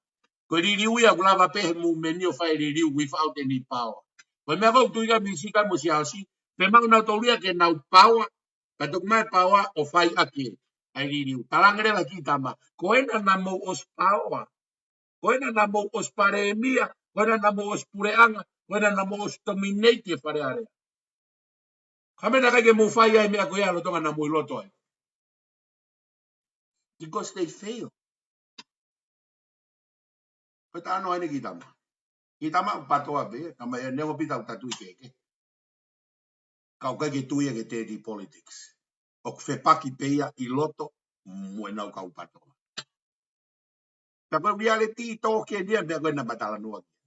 Ko e liliu ia ʻoku lava pē he mūmeni ʻo fai liliu without any power. Ko e meʻa ʻoku tui ki ai Misi Sika mo Siaosi, pea maʻu nautolu ia ke nau paoa, ka toki maʻu e paoa ʻo fai ʻaki ʻa e liliu. Talaange leva ki tama. Ko ena naʻa mou ʻosi paoa. Ko ena naʻa mou ʻosi palēmia, ko ena naʻa mou ʻosi puleʻanga, ko ena naʻa mou ʻosi dominate e Fale Alea. Ka meʻa naʻe ʻikai ke mou fai ai meʻa ko ia lolotonga naʻa mou ʻi loto ai. Because they fail. Ko e talanoa eni ki tama. Ki tama ʻoku PTOA pē, tama ia neongo Pita ʻoku ta tui kehekehe. Ka ʻoku ʻikai ke tui ia ki he dirty politics. ʻOku fepaki pē ia ʻi loto mo ʻenau kau PTOA. Pea ko e reality ʻoku tō ki ai e meʻa ko ē naʻa ma talanoa ki ai.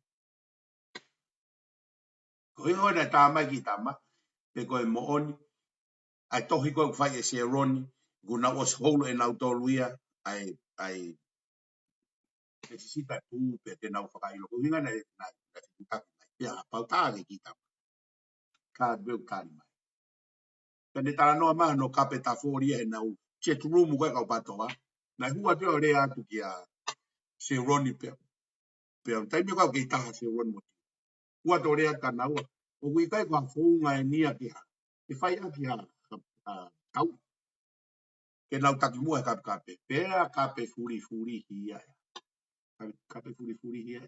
Ko e ʻuhinga ko ē naʻe tala mai ki tama, pe ko e moʻoni, ʻa e tohi ko ē ʻoku fai ʻe Seroni, kuo nau ʻosi holo ʻe nautolu ia, ʻa e, ʻa e, ʻe sisita tū pē te nau fakaʻilo. Ko e ʻuhinga naʻe, naʻe, naʻe fekutaki mai. Pea kapau tā ke ki tama. Ka veu tali mai. Pea ne talanoa mai hono kape tafoli ʻenau chat room ko ē kau PTOA. Naʻe hū atu ʻo lea atu kia Seroni pea. Pea taimi ko ē kei taha Seroni mo Tino. Hū atu ʻo lea atu kia naua. ʻOku ʻikai ko ha founga eni ia ke hā. Ke fai ʻaki ha, ha, ha tau. Ke nau taki muʻa he kapekape. Pea kape fulifuli hia. Kape, kape fulifuli hia.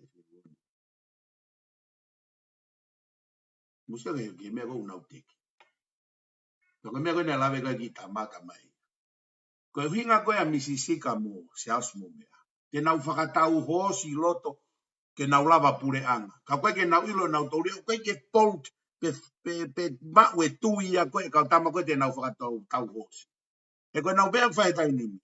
Musia ke, ke meʻa ko ē ʻoku nau teke. Ka ko e meʻa ko ē naʻe lave ko ē ki tama tama mai. Ko e ʻuhinga ko ē ʻa Misi Sika mo Siaosi mo meʻa. Ke nau fakatau hoosi ʻi loto, ke nau lava puleʻanga. Ka ko e ke nau ʻilo nautolu ia, ko e ke bold, pe, pe, pe maʻu e tui ia ko ē ʻa e kau tama ko ē te nau fakatau, tau hoosi. He ko ʻenau pehē ʻoku fai he taimi ni.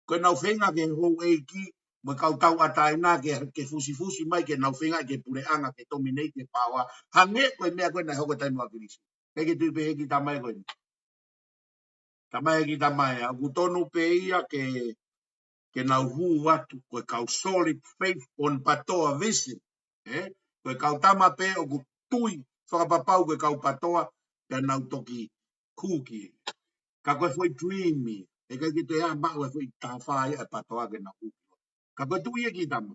Ko ʻenau feinga ke houʻeiki, mo e kau tauʻatāina ke, ke fusifusi mai ke nau feinga ke puleʻanga, ke dominate, ke power. Hangē ko e meʻa ko ē naʻe hoko he taimi ʻa ʻAkilisi. ʻIkai ke tui pē he kiʻi tama ia ko eni. Tama ia, kiʻi tama ia. ʻOku tonu pē ia ke, ke nau hū atu. Ko e kau solid faith on PATOA vision. Ē? Ko e kau tama pē ʻoku tui fakapapau ko e kau PATOA, pea nau toki hū ki ai. Ka ko e foʻi dream ia, ʻikai ke toe ʻi ai ha maʻu e foʻi taha fā ia ʻa e PATOA ke nau hū ki ai. Ka ko e tui ia, kiʻi tama.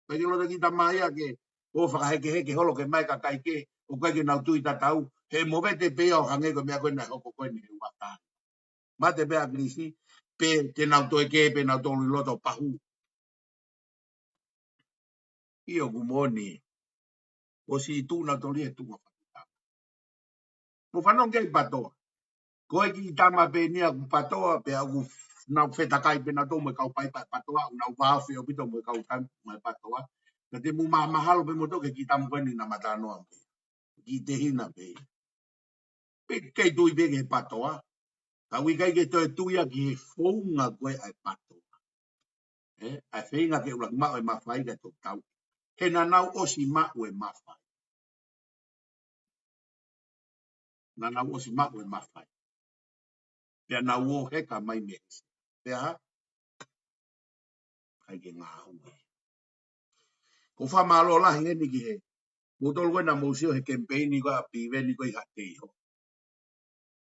ʻIkai ke loto e kiʻi tama ia ke ō fakahekeheke holo ke ʻomai e kakai kehe, ʻoku ʻikai ke nau tui tatau, he movete pē ia ʻo hangē ko e meʻa ko ē naʻe hoko ko eni he ua taha. Mate pē ʻa ʻAkilisi, pea te nau toe kē pē nautolu ʻi loto pahū. ʻIo, ʻoku moʻoni. ʻOsi tuʻu nautolu ia he tuʻunga fakatama. Mou fanongo ki ai, PATOA. Ko e kiʻi tama pē eni ia ʻoku PATOA, pea ʻoku nau fetakai pē nautolu mo e kau paipa ʻa e PATOA, ʻoku nau vāofi ʻaupito mo e kau tama ʻa e PATOA. Ka te mou ma-, mahalo pē moutolu ki he kiʻi tama ko eni naʻá ma talanoa mo ia. Kiʻi tehina pē. Pe kei tui pē ki he PATOA. Ka ʻoku ʻikai ke toe tui ia ki he founga ko ē ʻa e PATOA. Ē, ʻa e feinga ke ʻuluaki maʻu e mafai kae toki tau. He naʻa nau ʻosi maʻu e mafai. Naʻa nau ʻosi maʻu e mafai. Pea nau ō heka mai mei hē. Pea hā? ʻIkai ke ngāue. ʻOku ou fakamālō lahi heni ki he, moutolu ko ē naʻa mou sio he kemipeini ko ē ʻa Piveni ko ē ʻi Haʻateiho.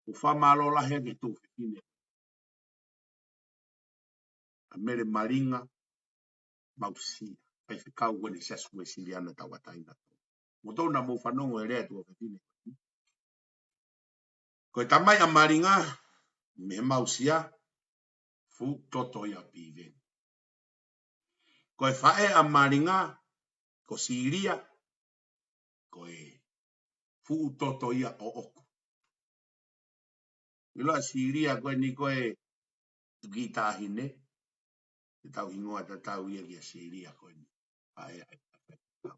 ʻOku ou fakamālō lahi ki he tuofefine ʻa Mele Malinga Mausia, faifekau ko eni Siasi Uēsiliana Tauʻatāina. Moutolu naʻa mou fanongo he lea ʻa e tuofefine. Ko e tamai ʻa Malinga, mei he Mausia, fuʻu toto ia ʻa Piveni. Ko e faʻē ʻa Malinga, ko Silia, ko e fuʻu toto ia ʻoʻoku. ʻIlo ʻa Silia ko eni ko e kiʻi taʻahine, ʻetau hingoa tatau ia kia Silia ko eni. ʻA e, ʻa e, ʻa e.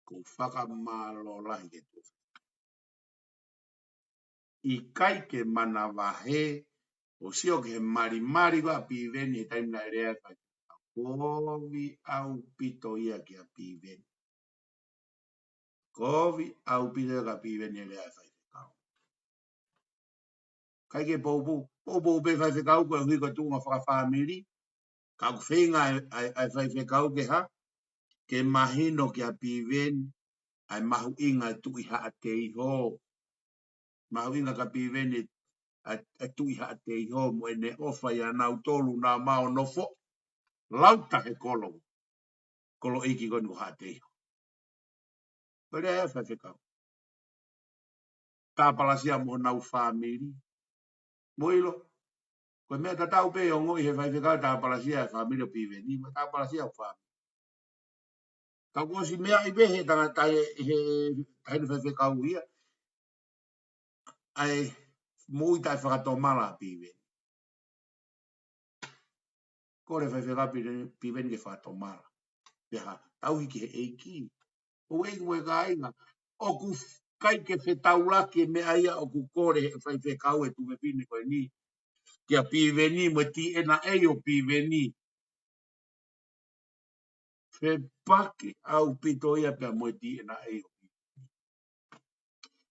ʻOku ou fakamālō lahi ki he tuofefine. ʻIkai ke manavahē, ʻo sio ki he malimali ko ē ʻa Piveni he taimi naʻe lea ai. Kovi ʻaupito ia kia Piveni. Kovi ʻaupito ia kia Piveni he lea ʻa e faifekau. ʻIkai ke poupou, poupou pē faifekau koeʻuhi ko e tuʻunga fakafāmili. Ka ʻoku feinga ʻa e, ʻa e, ʻa e faifekau ke hā, ke mahino kia Piveni ʻa e mahuʻinga ʻa e Tuʻi Haʻateiho. Mahuʻinga kia Piveni ʻa e, ʻa e Tuʻi Haʻateiho mo ʻene ʻofa ʻia nautolu naʻa mau nofo lauta he kolo, kolo ʻeiki ko eni ʻo Haʻateiho. Ko e lea ia ʻa e faifekau. Tāpalasia mo honau fāmili. Mou ʻilo. Ko e meʻa tatau pē ʻoku ongoʻi he faifekau, tāpalasia e fāmili ʻo Piveni, mo tāpalasia e fāmili. Ka kuo ʻosi meaʻi pē he tangata, he, he taʻahine faifekau ia, ʻa e moʻui taʻefakatomala ʻa Piveni. Kole faifekau Piveni, Piveni ke fakatomala. Pea hā, tauhi ki he ʻEiki. ʻO ʻeiki mo e kāinga. ʻOku f-, ʻikai ke fetaulaki e meʻa ia ʻoku kole he faifekau ʻa e tuofefine ko eni kia Piveni mo e DNA ʻo Piveni. Fepaki ʻaupito ia pea mo e DNA ʻo Piveni.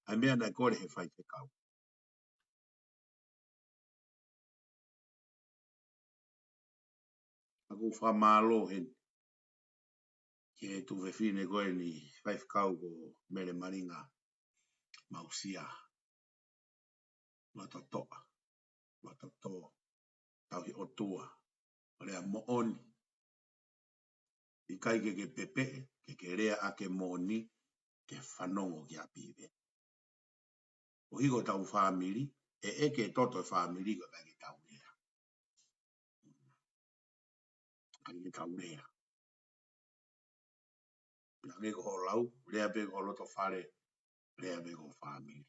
ʻA e meʻa naʻe kole he faifekau. ʻOku ou fakamālō heni ki he tuofefine ko eni, faifekau ko Mele Malinga Mausia. Loto toʻa, loto tō, tauhi ʻOtua, ʻo lea moʻoni. ʻIkai ke ke pepeʻe, ke ke lea ʻaki e moʻoni, ke fanongo kia Piveni. ʻOku hoko ʻetau fāmili, ʻe ʻeke e toto e fāmili ka ʻikai ke tau lea. ʻIkai ke tau lea. Pea hangē ko hoʻo lau, lea pē ki ho loto fale, lea pē ki ho fāmili.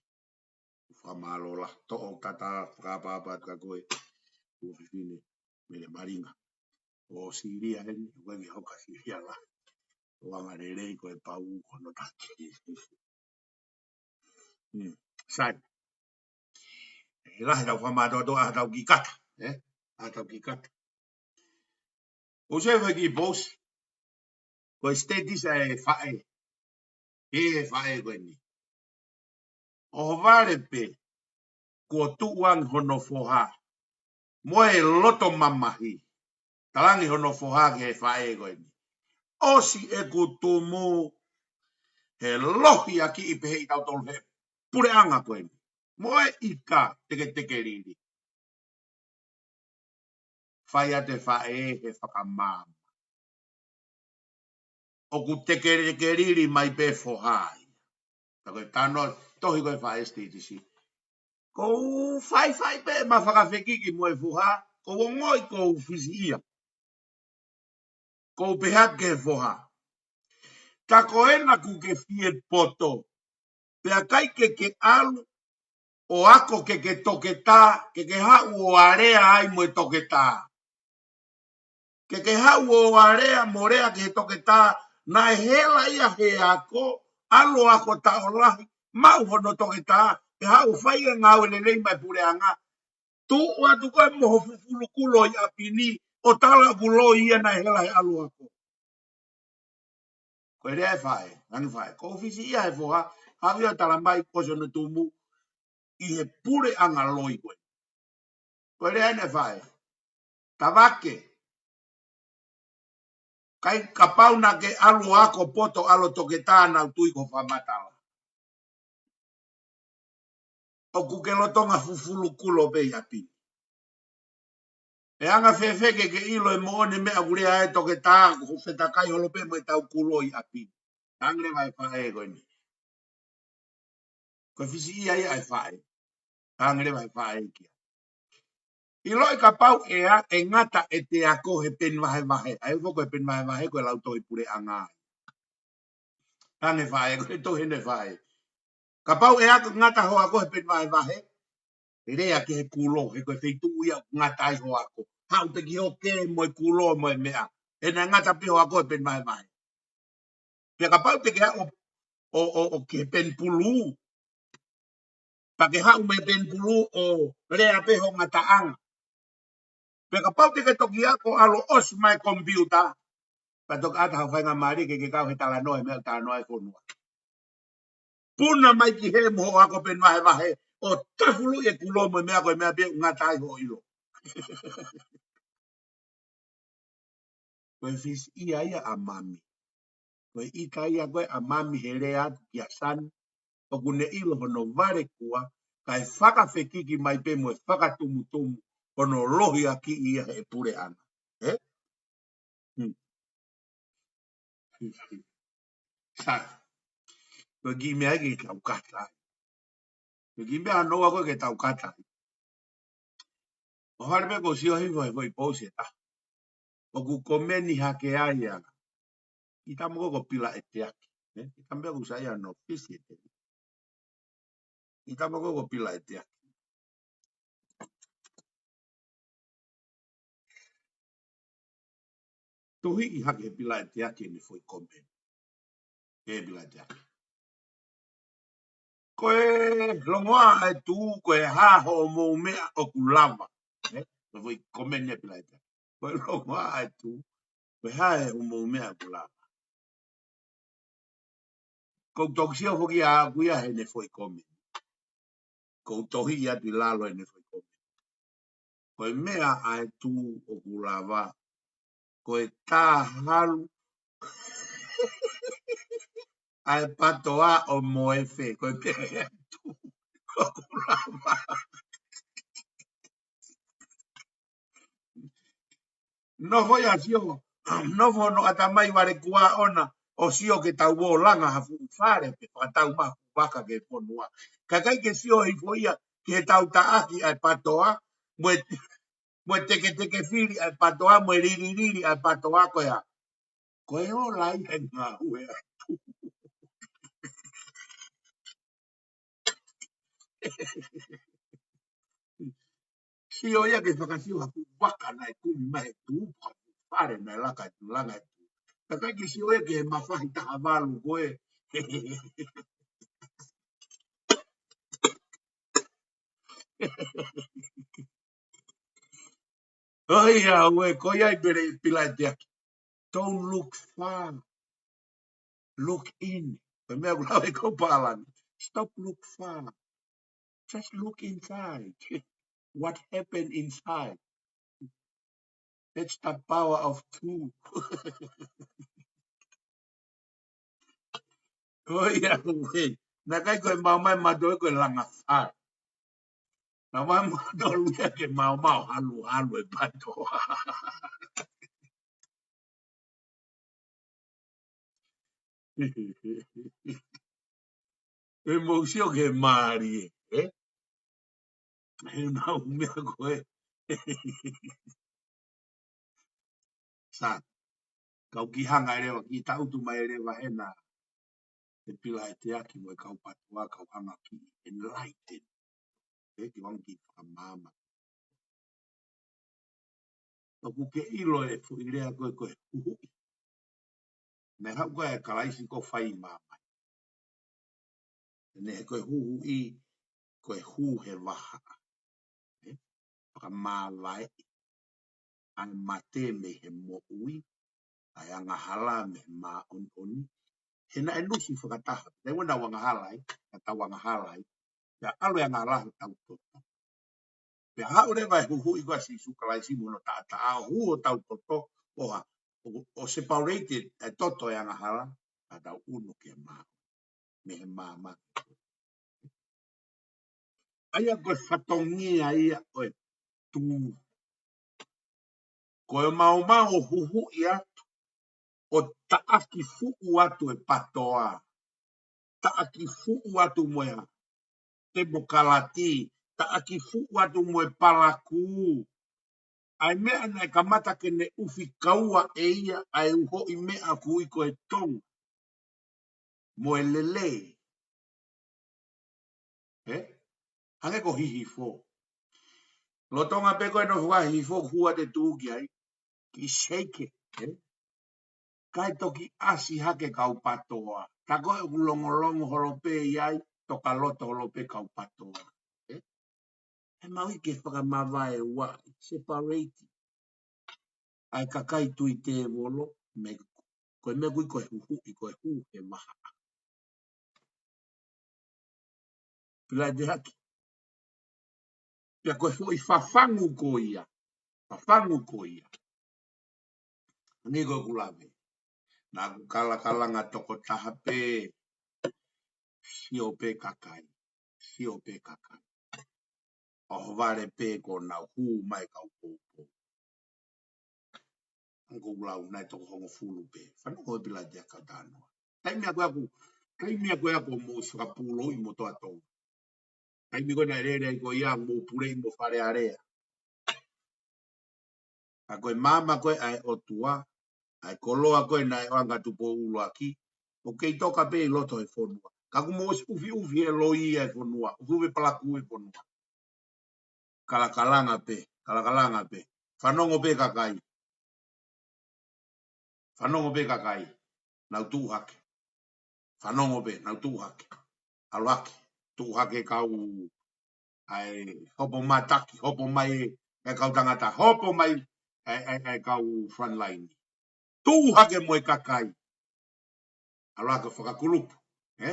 Fakamālō lahi, toʻo tatā, fakaʻapaʻapa atu kia koe, tuofefine Mele Malinga. ʻO Silia heni, ʻoku ʻikai ke hoko ʻa Silia lahi. ʻOku angalelei ko e pau ko hono taki. Sai. He lahi tau fakamātoatoa ʻa tau ki kata, ē? ʻA tau ki kata. ʻOku ou sio he kiʻi pousi. Ko e status ʻa e faʻē. ʻE he faʻē ko eni. ʻOhovale pē, kuo tuʻu ange hono foha. Mo e loto mamahi. Talaange hono foha ki he faʻē ko eni. ʻOsi ʻeku tumu he lohiakiʻi pehē ʻi tautolu he puleʻanga ko eni. Mo e ika teketekelili. Fai atu e faʻē he fakamaama. ʻOku teketekelili mai pē foha ia. Tā ko e tano tohi ko e faʻē status. Ko u faifai pē ma fakafekiki mo e foha, ko u ongoʻi ko u fisiʻia. Ko u pehē ki he foha. Tā ko ena kuo ke fie poto. Pea ʻikai ke ke ʻalu, ʻo ako ke ke toketā, ke ke haʻu ʻo alea ai mo e toketā. Ke ke haʻu ʻo alea mo lea ki he toketā, naʻe hela ia he ako, ʻalu ʻo ako taʻo lahi, maʻu hono toketā, ʻe haʻu ʻo fai e ngāue lelei maʻa e puleʻanga. Tuʻu atu koe mo ho fufulu kulo ʻi ʻapi ni, ʻo tala ʻoku loi ia naʻe hela he ʻalu ako. Ko e lea e faʻē, ange faʻē. Ko u fisiʻia he foha, haʻu ia ʻo tala mai ko hono tumu ʻi he puleʻanga loi ko ē. Ko e lea ʻeni e faʻē. Tavake. ʻIkai kapau naʻa ke ʻalu ʻo ako poto ʻalu ʻo toketā naʻa ku tui ko e fakamatala. ʻOku ke lolotonga fufulu kulo pē ʻi ʻapi. ʻE anga fēfē ke ke ʻilo e moʻoni e meʻa ʻoku lea ai e toketā, ko e fetakai holo pē mo e tau kulo ʻi ʻapi. Ange leva e faʻē ko eni. Ko e fisiʻia ia e faʻē. Ange leva e faʻē kia. ʻIloʻi kapau ʻe a, ʻe ngata ʻete ako he peni vahevahe. ʻA ia foki ko e peni vahevahe ko e lautohi puleʻanga. Ange faʻē, ko e tohi ʻeni e faʻē. Kapau ʻe a, ngata ho ako he peni vahevahe. He lea ki he kulo, he ko e feituʻu ia ʻoku ngata ai ho ako. Haʻu pē ki ho kē mo e kulo mo e meʻa. He naʻe ngata pē ho ako he peni vahevahe. Pea kapau te ke haʻu ʻo, ʻo, ʻo, ʻo ki he peni pulū. Pea ke haʻu mei he peni pulū ʻo lea pē ho ngataʻanga. Pea kapau te ke toki ako ʻalu ʻo ʻosi mai e komipiuta. Pea toki ʻata ha faingamālie ke ke kau he talanoa, he meʻa ʻoku talanoa ai e fonua. Puna mai ki hē mo ho ako peni vahevahe, ʻo tafuluʻi e kulo mo e meʻa ko e meʻa pē ʻoku ngata ai hoʻo ʻilo. Ko e fisiʻia ia ʻa Mami. Ko e ʻita ia ko ē ʻa Mami he lea atu kia Sani, ʻoku ne ʻilo hono valekua, kae fakafekiki mai pē mo e fakatumutumu, hono lohiakiʻi ia he puleʻanga. Ē? Hmm. Sai. Ko e kiʻi meʻa ia ke tau kata ai. Ko e kiʻi meʻa ʻa Noa ko ē ke tau kata ai. ʻOhovale pē ko u sio hifo he foʻi pousi ʻe taha. ʻOku komeni hake ai ʻa. ʻIta mo ko ko Pila ʻEteaki. Ē? ʻIta mo ko u sai ʻa no fisi ʻe te. ʻIta mo ko ko Pila ʻEteaki. Tohiʻi hake he Pila ʻEteaki ʻene foʻi komeni. Ē Pila ʻEteaki. Ko e longoaʻa e tū, ko e hā hoʻomou meʻa ʻoku lava. Ē? Ko e foʻi komeni ʻa Pila ʻEteaki. Ko e longoaʻa e tū, ko e hā hoʻomou meʻa ʻoku lava. Ko u toki sio foki ʻaʻaku ia heʻene foʻi komeni. Ko u tohiʻi atu ʻi lalo heʻene foʻi komeni. Ko e meʻa ʻa e tū ʻoku lava. Ko e tā halu ʻa e patoa ʻo Moefe. Ko e meʻa ʻa e tū ʻoku lava. Nofo ia sio, nofo hono ʻatamai valekua ʻona, ʻo sio ke tau ō langa ha fuʻu fale, pe fakatau mai ha fuʻu vaka ki he fonua. Ka ʻikai ke sio hifo ia, ki he tau taʻaki ʻa e patoa, mo e, mo e teketeke fili ʻa e patoa, mo e lililili ʻa e patoa ko ia. Ko e ola ia e ngāue atu. Sio ia ke fakasio ha fuʻu vaka naʻe kumi mai he tū, ha fuʻu fale naʻe laka, langa he tū. Ka ʻikai ke sio ia ki he mafahi taha valu ko ē. ʻOiauē, ko ia ʻoku pehē ʻe Pilaitesi ʻaki. Don't look far. Look in. Ko e meʻa ʻoku lau ʻe he kau pālangi. Stop look far. Just look inside. What happened inside? That's the power of two. ʻOiauē. Naʻe ʻikai ko e maumau ʻa mātou ko e langa fā. Naʻa mātou ia ke maumau halu halu e pato. ʻE mou sio ki he mālie, ē? He naʻa ʻoku meʻa ko ē. Sa, kau kiʻi hanga ʻe leva, kiʻi tangutu mai ʻe leva hena. ʻE Pilaitesi ʻaki mo e kau patoa, kau hanga ʻo kiʻi enlighten. Ē, ke ʻoange kiʻi fakamaama. ʻOku ke ʻilo e foʻi lea ko ē ko e huhuʻi. Naʻe haʻu ko ē ʻa Kalaisi ko e fai māmani. Naʻe ko e huhuʻi, ko e hū he vahaʻa. Ē? Fakamāvaeʻi ʻa e mate mei he moʻui, ʻa e angahala mei he māʻoniʻoni. He naʻe nusi fakataha. Naʻe ʻoua naʻa angahala ai, naʻa tau angahala ai. Pea ʻalu e angahala he tau toto. Pea haʻu leva e huhuʻi ko ē ʻa Sīsū Kalaisi mo hono taʻataʻa ʻo hū hotau toto, ʻo ha, ʻo, ʻo separated e toto e angahala, ka tau ʻunu ki he mā, mei he māmani. ʻA ia ko e fatongia ia ʻo e tū. Ko e maumau ʻo huhuʻi atu, ʻo taʻaki fuʻu atu e patoa, taʻaki fuʻu atu mo e ha, temokalati, taʻaki fuʻu atu mo e palakū. ʻA e meʻa naʻe kamata ke ne ʻufi kaua ʻe ia ʻa e uhoʻi meʻa ʻoku ui ko e Tonga mo e lelei. Ē? Hangē ko Hihifo. Lolotonga pē ko ē ʻene fua Hihifo, hua te tū ki ai. Kiʻi shake, ē? Kae toki ʻasi hake kau patoa. Tā ko ē ʻoku longolongo holo pē ʻi ai, toka loto holo pē kau patoa. Ē? He maʻu ia ke fakamavaeua, separate ʻa e kakai tui tēvolo, mei, ko e meʻa ʻoku ui ko e huhuʻi, ko e hū he vahaʻa. Pilaitesi ʻaki. Pea ko e foʻi fafangu ko ia. Fafangu ko ia. Hangē ko ʻeku lave. Naʻa ku kalakalanga toko taha pē. Sio pē kakai. Sio pē kakai. ʻOhovale pē kuo nau hū mai kau poupou. Hangē ko ʻeku lau naʻe toko hongofulu pē. Fanongo ʻe Pilaitesi ʻaki kau talanoa. Taimi ʻa ko ē ʻoku, taimi ʻa ko ē ʻoku mou fakapūlou ʻi motoa Tonga. Taimi ko ē naʻe lele ai ko ia mou puleʻi mo Fale Alea. ʻA ko e maama ko ē ʻa e ʻOtua, ʻa e koloa ko ē naʻe ʻoange ʻa Tupou ʻUluaki, ʻoku kei toka pē ʻi loto he fonua. Ka ʻoku mou ʻufiʻufi e loi ʻa e fonua, ʻufiʻufi e palakū ʻa e fonua. Kalakalanga pē, kalakalanga pē. Fanongo pē kakai. Fanongo pē kakai. Nau tuʻu hake. Fanongo pē, nau tuʻu hake. ʻAlu hake. Tuʻu hake kau ʻa e hopo mātaki, hopo mai e kau tangata, hopo mai e, e, e kau frontline. Tuʻu hake mo e kakai. ʻAlu hake fakakulupu, ē?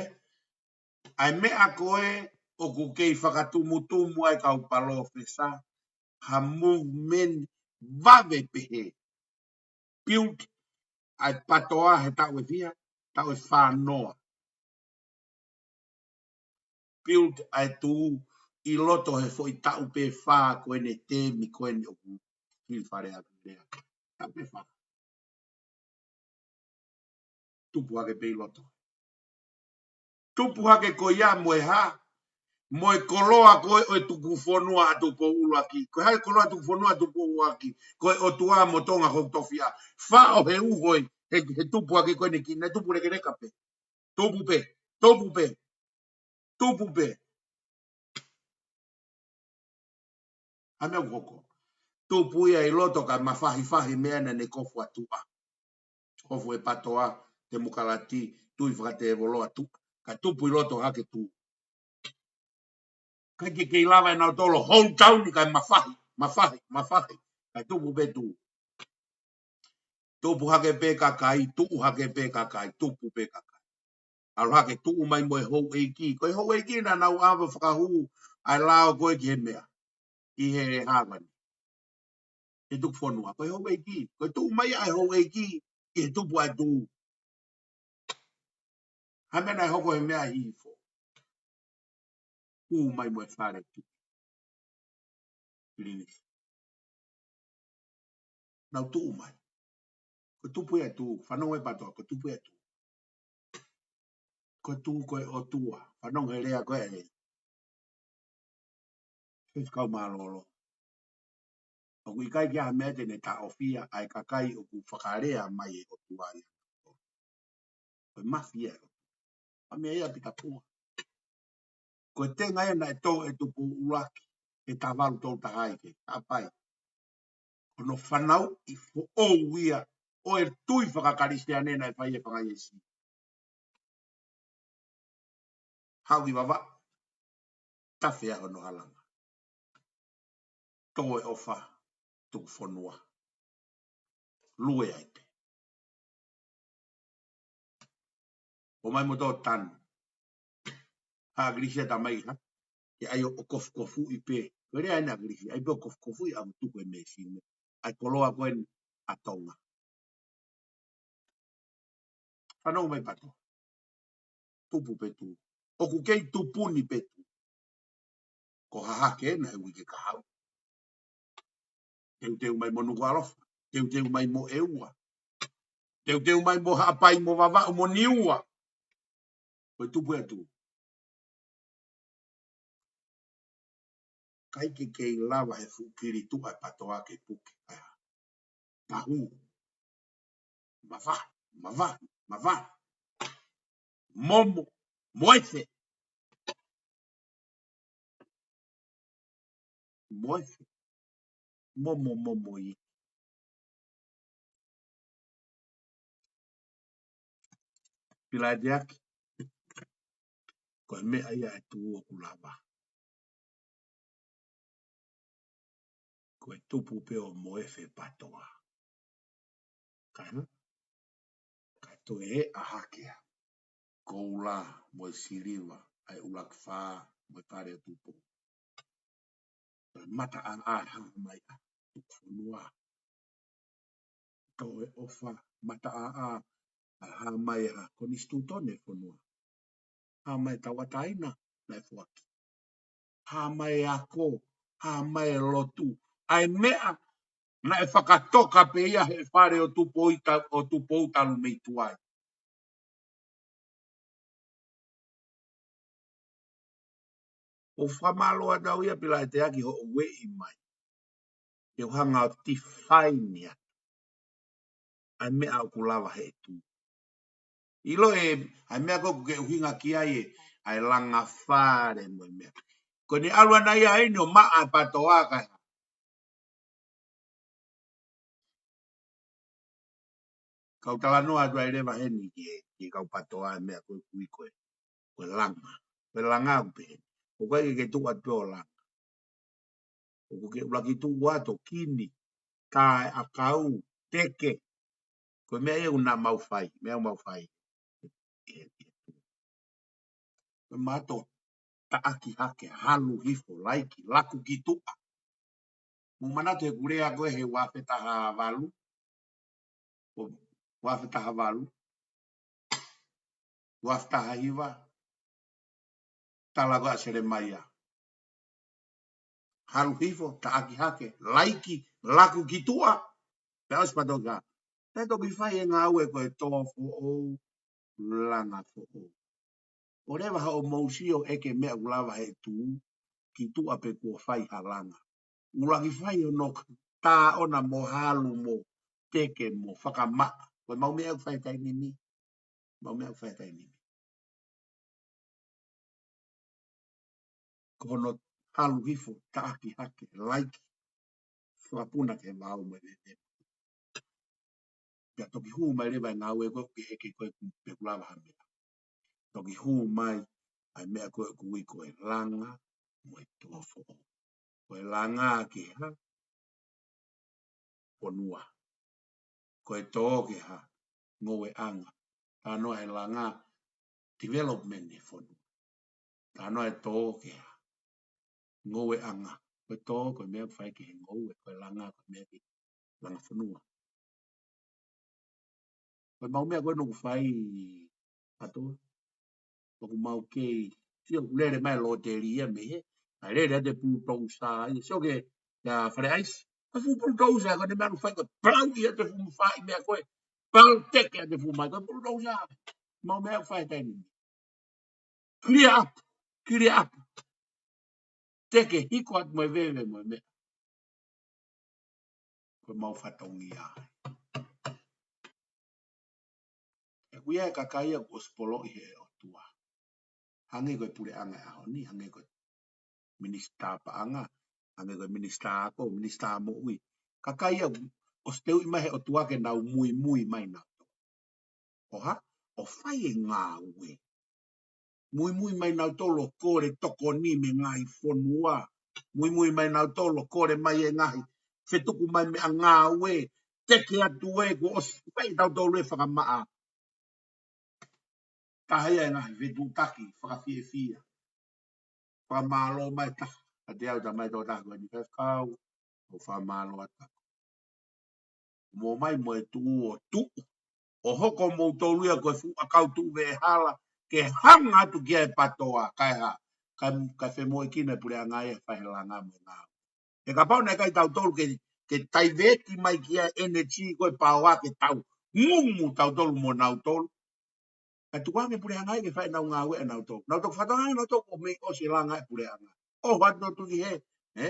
ʻA e meʻa ko ē ʻoku kei fakatumutumu ai kau palōfesa, ha movement vave pehē. Build ʻa e patoa he taʻu ʻe fiha, taʻu ʻe fānoa. Build ʻa e tū ʻi loto he foʻi taʻu pē fā ko eni, teemi ko eni ʻoku fili Fale Alea. Taʻu pē fā. Tupu hake pē ʻi loto. Tupu hake ko ia mo e hā, mo e koloa ko ē ʻo e tuku fonua ʻa Tupou ʻUluaki. Ko e hā e koloa tuku fonua ʻa Tupou ʻUluaki? Ko e ʻOtua mo Tonga ko e tofiʻa. Faʻo he uho ē, he, he tupu hake ko eni ki, naʻe tupu lekeleka pē. Tupu pē, tupu pē, tupu pē. ʻA e meʻa ʻoku hoko. Tupu ia ʻi loto ka mafahifahi meʻa naʻa ne kofu ʻa tuʻa. Kofu e patoa, temokalati, tui fakatēvolo ʻa tuʻa. Ka tupu ʻi loto hake tū. ʻIkai ke kei lava ʻe nautolu hold down ni kae mafahi, mafahi, mafahi. Kae tupu pē tuʻu. Tupu hake pē kakai, tuʻu hake pē kakai, tupu pē kakai. ʻAlu hake tuʻu mai mo e houʻeiki. Ko e houʻeiki naʻa nau ʻave fakahū ʻa e lao ko ē ki he meʻa. Ki he hāvani. He tuku fonua. Ko e houʻeiki. Ko e tuʻu mai ʻa e houʻeiki. Ki he tupu ʻa e tuʻu. Ha meʻa naʻe hoko he meʻa hifo. Hū mai mo e fale tuʻi. Pilinisi. Nau tuʻu mai. Ko e tupu ia tuʻu. Fanongo e PATOA, ko e tupu ia tuʻu. Ko e tuʻu ko e ʻOtua. Fanongo he lea ko ē. Fefekau mālōlō. ʻOku ʻikai ke ʻi ai ha meʻa te ne taʻofia ʻa e kakai ʻoku fakalea mai e ʻOtua ia. Ko e mafia e ʻOtua. ʻA meʻa ia Pita Pua. Ko e tenga ia naʻe tō ʻe Tupou ʻUluaki he taha valu tolu taha ʻi he Haʻapai. Ko hono fanauʻi foʻou ia ʻo e tui fakakalisitiane naʻe fai ʻe Fanga ʻIesi. Haʻu ki Vavaʻu. Tafe ʻa hono halanga. Tō e ʻofa, tuku fonua. Lue ai pē. ʻOmai mo tō tanu. Ha ʻAkilisi ʻa tamai ha. Ke ʻai ʻo kofukofuʻi pē. Ko e lea ʻa e ʻAkilisi, ʻai pē ʻo kofukofuʻi ʻa e tuku e mēsine. ʻA e koloa ko eni ʻa Tonga. Fanongo mai PATOA. Tupu pē tuʻu. ʻOku kei tupu ni pē tuʻu. Ko Hahake ena he uike kahaʻu. Teuteu mai mo Nukuʻalofa. Teuteu mai mo ʻEua. Teuteu mai mo Haʻapai mo Vavaʻu mo Niua. Ko e tupu e tuʻu. ʻIkai ke kei lava he fuʻu kili tuʻa e PATOA ke puke. ʻAi ha. Pahū. Mavahe, mavahe, mavahe. Momo, moefe. Moefe. Momo, momo i. Pilateaki. Ko e meʻa ia e tuʻu ʻoku lava. Ko e tupu pē ʻo moefe PATOA. Kae hā? Kae toe ʻā hake ʻa e koula mo e siliva, ʻa e ʻUluaki Fā mo e Fale ʻo Tupou. Mataʻāʻā hā mai ʻa tuku fonua. Tō e ʻofa, mataʻāʻā, ʻa hā mai ʻa konisitūtone fonua. Hā mai tauʻatāina naʻe foaki. Hā mai ako, hā mai lotu. ʻA e meʻa naʻe fakatoka pē ia he Fale ʻo Tupou ʻi ta-, ʻo Tupou talu mei tuai. ʻOku fakamālō atu au ia Pilateaki hoʻo ueʻi mai. Te u hanga ʻo define atu ʻa e meʻa ʻoku lava he tuʻu. ʻIlo ē, ʻa e meʻa ko ē ʻoku ke ʻuhinga ki ai ē, ʻa e langa fale mo e meʻa. Ko ʻene ʻalu ʻana ia ʻeni ʻo maʻa e PATOA kae hā. Kau talanoa atu ai leva heni ki he, ki he kau PATOA e meʻa ko ē ʻoku ui ko e, ko e langa. Ko e langa ʻoku pehē ni. ʻOku ʻikai ke ke tuʻu atu ʻo langa. ʻOku ke ʻuluaki tuʻu atu ʻo kini, taʻeʻakau, teke. Ko e meʻa ia ʻoku na mau fai, meʻa ʻoku mau fai. Ko e mato, taʻaki hake, halu hifo, laiki, laku ki tuʻa. Mou manatu he ʻoku lea ko ē he ua afe taha valu. ʻO ua afe taha valu. Ua afe taha hiva. Tala ko ē ʻa Selemaia. Halu hifo, taʻaki hake, laiki, laku ki tuʻa. Pea ʻosi PATOA. Pea toki fai e ngāue ko e tō foʻou, langa foʻou. ʻO leva haʻo mou sio ʻeke meʻa ʻoku lava he tuʻu, ki tuʻa pe kuo fai ha langa. ʻUluaki fai hono tā ʻona mo halu mo teke mo fakamaʻa. Ko e mau meʻa ʻoku fai he taimi ni. Mau meʻa ʻoku fai he taimi ni. Ko hono halu hifo, taʻaki hake, laiki. Fakapuna ke vau mo e veve. Pea toki hū mai leva e ngāue ko ē ʻoku ke ʻeke ko ē pe ʻoku lava ha meʻa. Toki hū mai ʻa e meʻa ko ē ʻoku ui ko e langa, mo e tō foʻou. Ko e langa ki he hā? Fonua. Ko e tō ki he hā? Ngoueʻanga. Talanoa e langa, development e fonua. Talanoa e tō ki he hā? Ngoueʻanga. Ko e tō, ko e meʻa ʻoku fai ki he ngoue, ko e langa, ko e meʻa ki he langa fonua. Ko e mau meʻa ko ē ʻoku fai atu. ʻOku mau kei, sio ʻoku lele mai lōteli ia mei hē. Naʻe lele atu e pulutousa ia. Sio ki he, ʻa Fale ʻAisi. Ko e fuʻu pulutousa, ko e meʻa ʻoku fai ko e palau ia e fuʻu mafai meʻa ko ē. Palau teke atu e fuʻu mai, ko e pulutousa. Mau meʻa ʻoku fai he taimi ni. Clear up, clear up. Teke hiko atu mo e veve mo e meʻa. Ko e mau fatongia. ʻOku ʻi ai e kakai ia kuo ʻosi poloʻi he ʻOtua. Hangē ko e puleʻanga e ʻaho ni, hangē ko e minisitā paʻanga, hangē ko e minisitā ako, minisitā moʻui. Kakai ia kuo ʻosi teuʻi mai he ʻOtua ke nau muimui mai nautolu. ʻO hā? ʻO fai e ngāue. Muimui mai nautolu ʻo kole tokoni mei he ngaahi fonua. Muimui mai nautolu ʻo kole mai e ngaahi fetuku mai meʻa ngāue. Teke atu ē kuo ʻosi fai ʻe tautolu e fakamaʻa. Taha ia e ngaahi fetuʻutaki fakafiefia. Fakamālō mai taha. ʻA te au tamai tō taha ko eni Faifekau. ʻO fakamālō atu. Mo mai mo e tuʻu ʻo tuʻu. ʻO hoko moutolu ia ko e fuʻu ʻakau tuʻu veʻehala. Ke hanga atu ki ai e PATOA. Kae hā. Kae, kae femoʻuekina e puleʻanga ia fai e langa mo e ngāue. He kapau naʻe ʻikai tautolu ke, ke taiveti mai ki ai e energy ko e paoa ke tau ngumu tautolu mo nautolu. Ka tukuange puleʻanga ia ke fai ʻenau ngāue ʻanautolu. Nautolu fatongia nautolu kuo mei ʻosi e langa e puleʻanga. ʻOho atu nautolu ki hē, ē?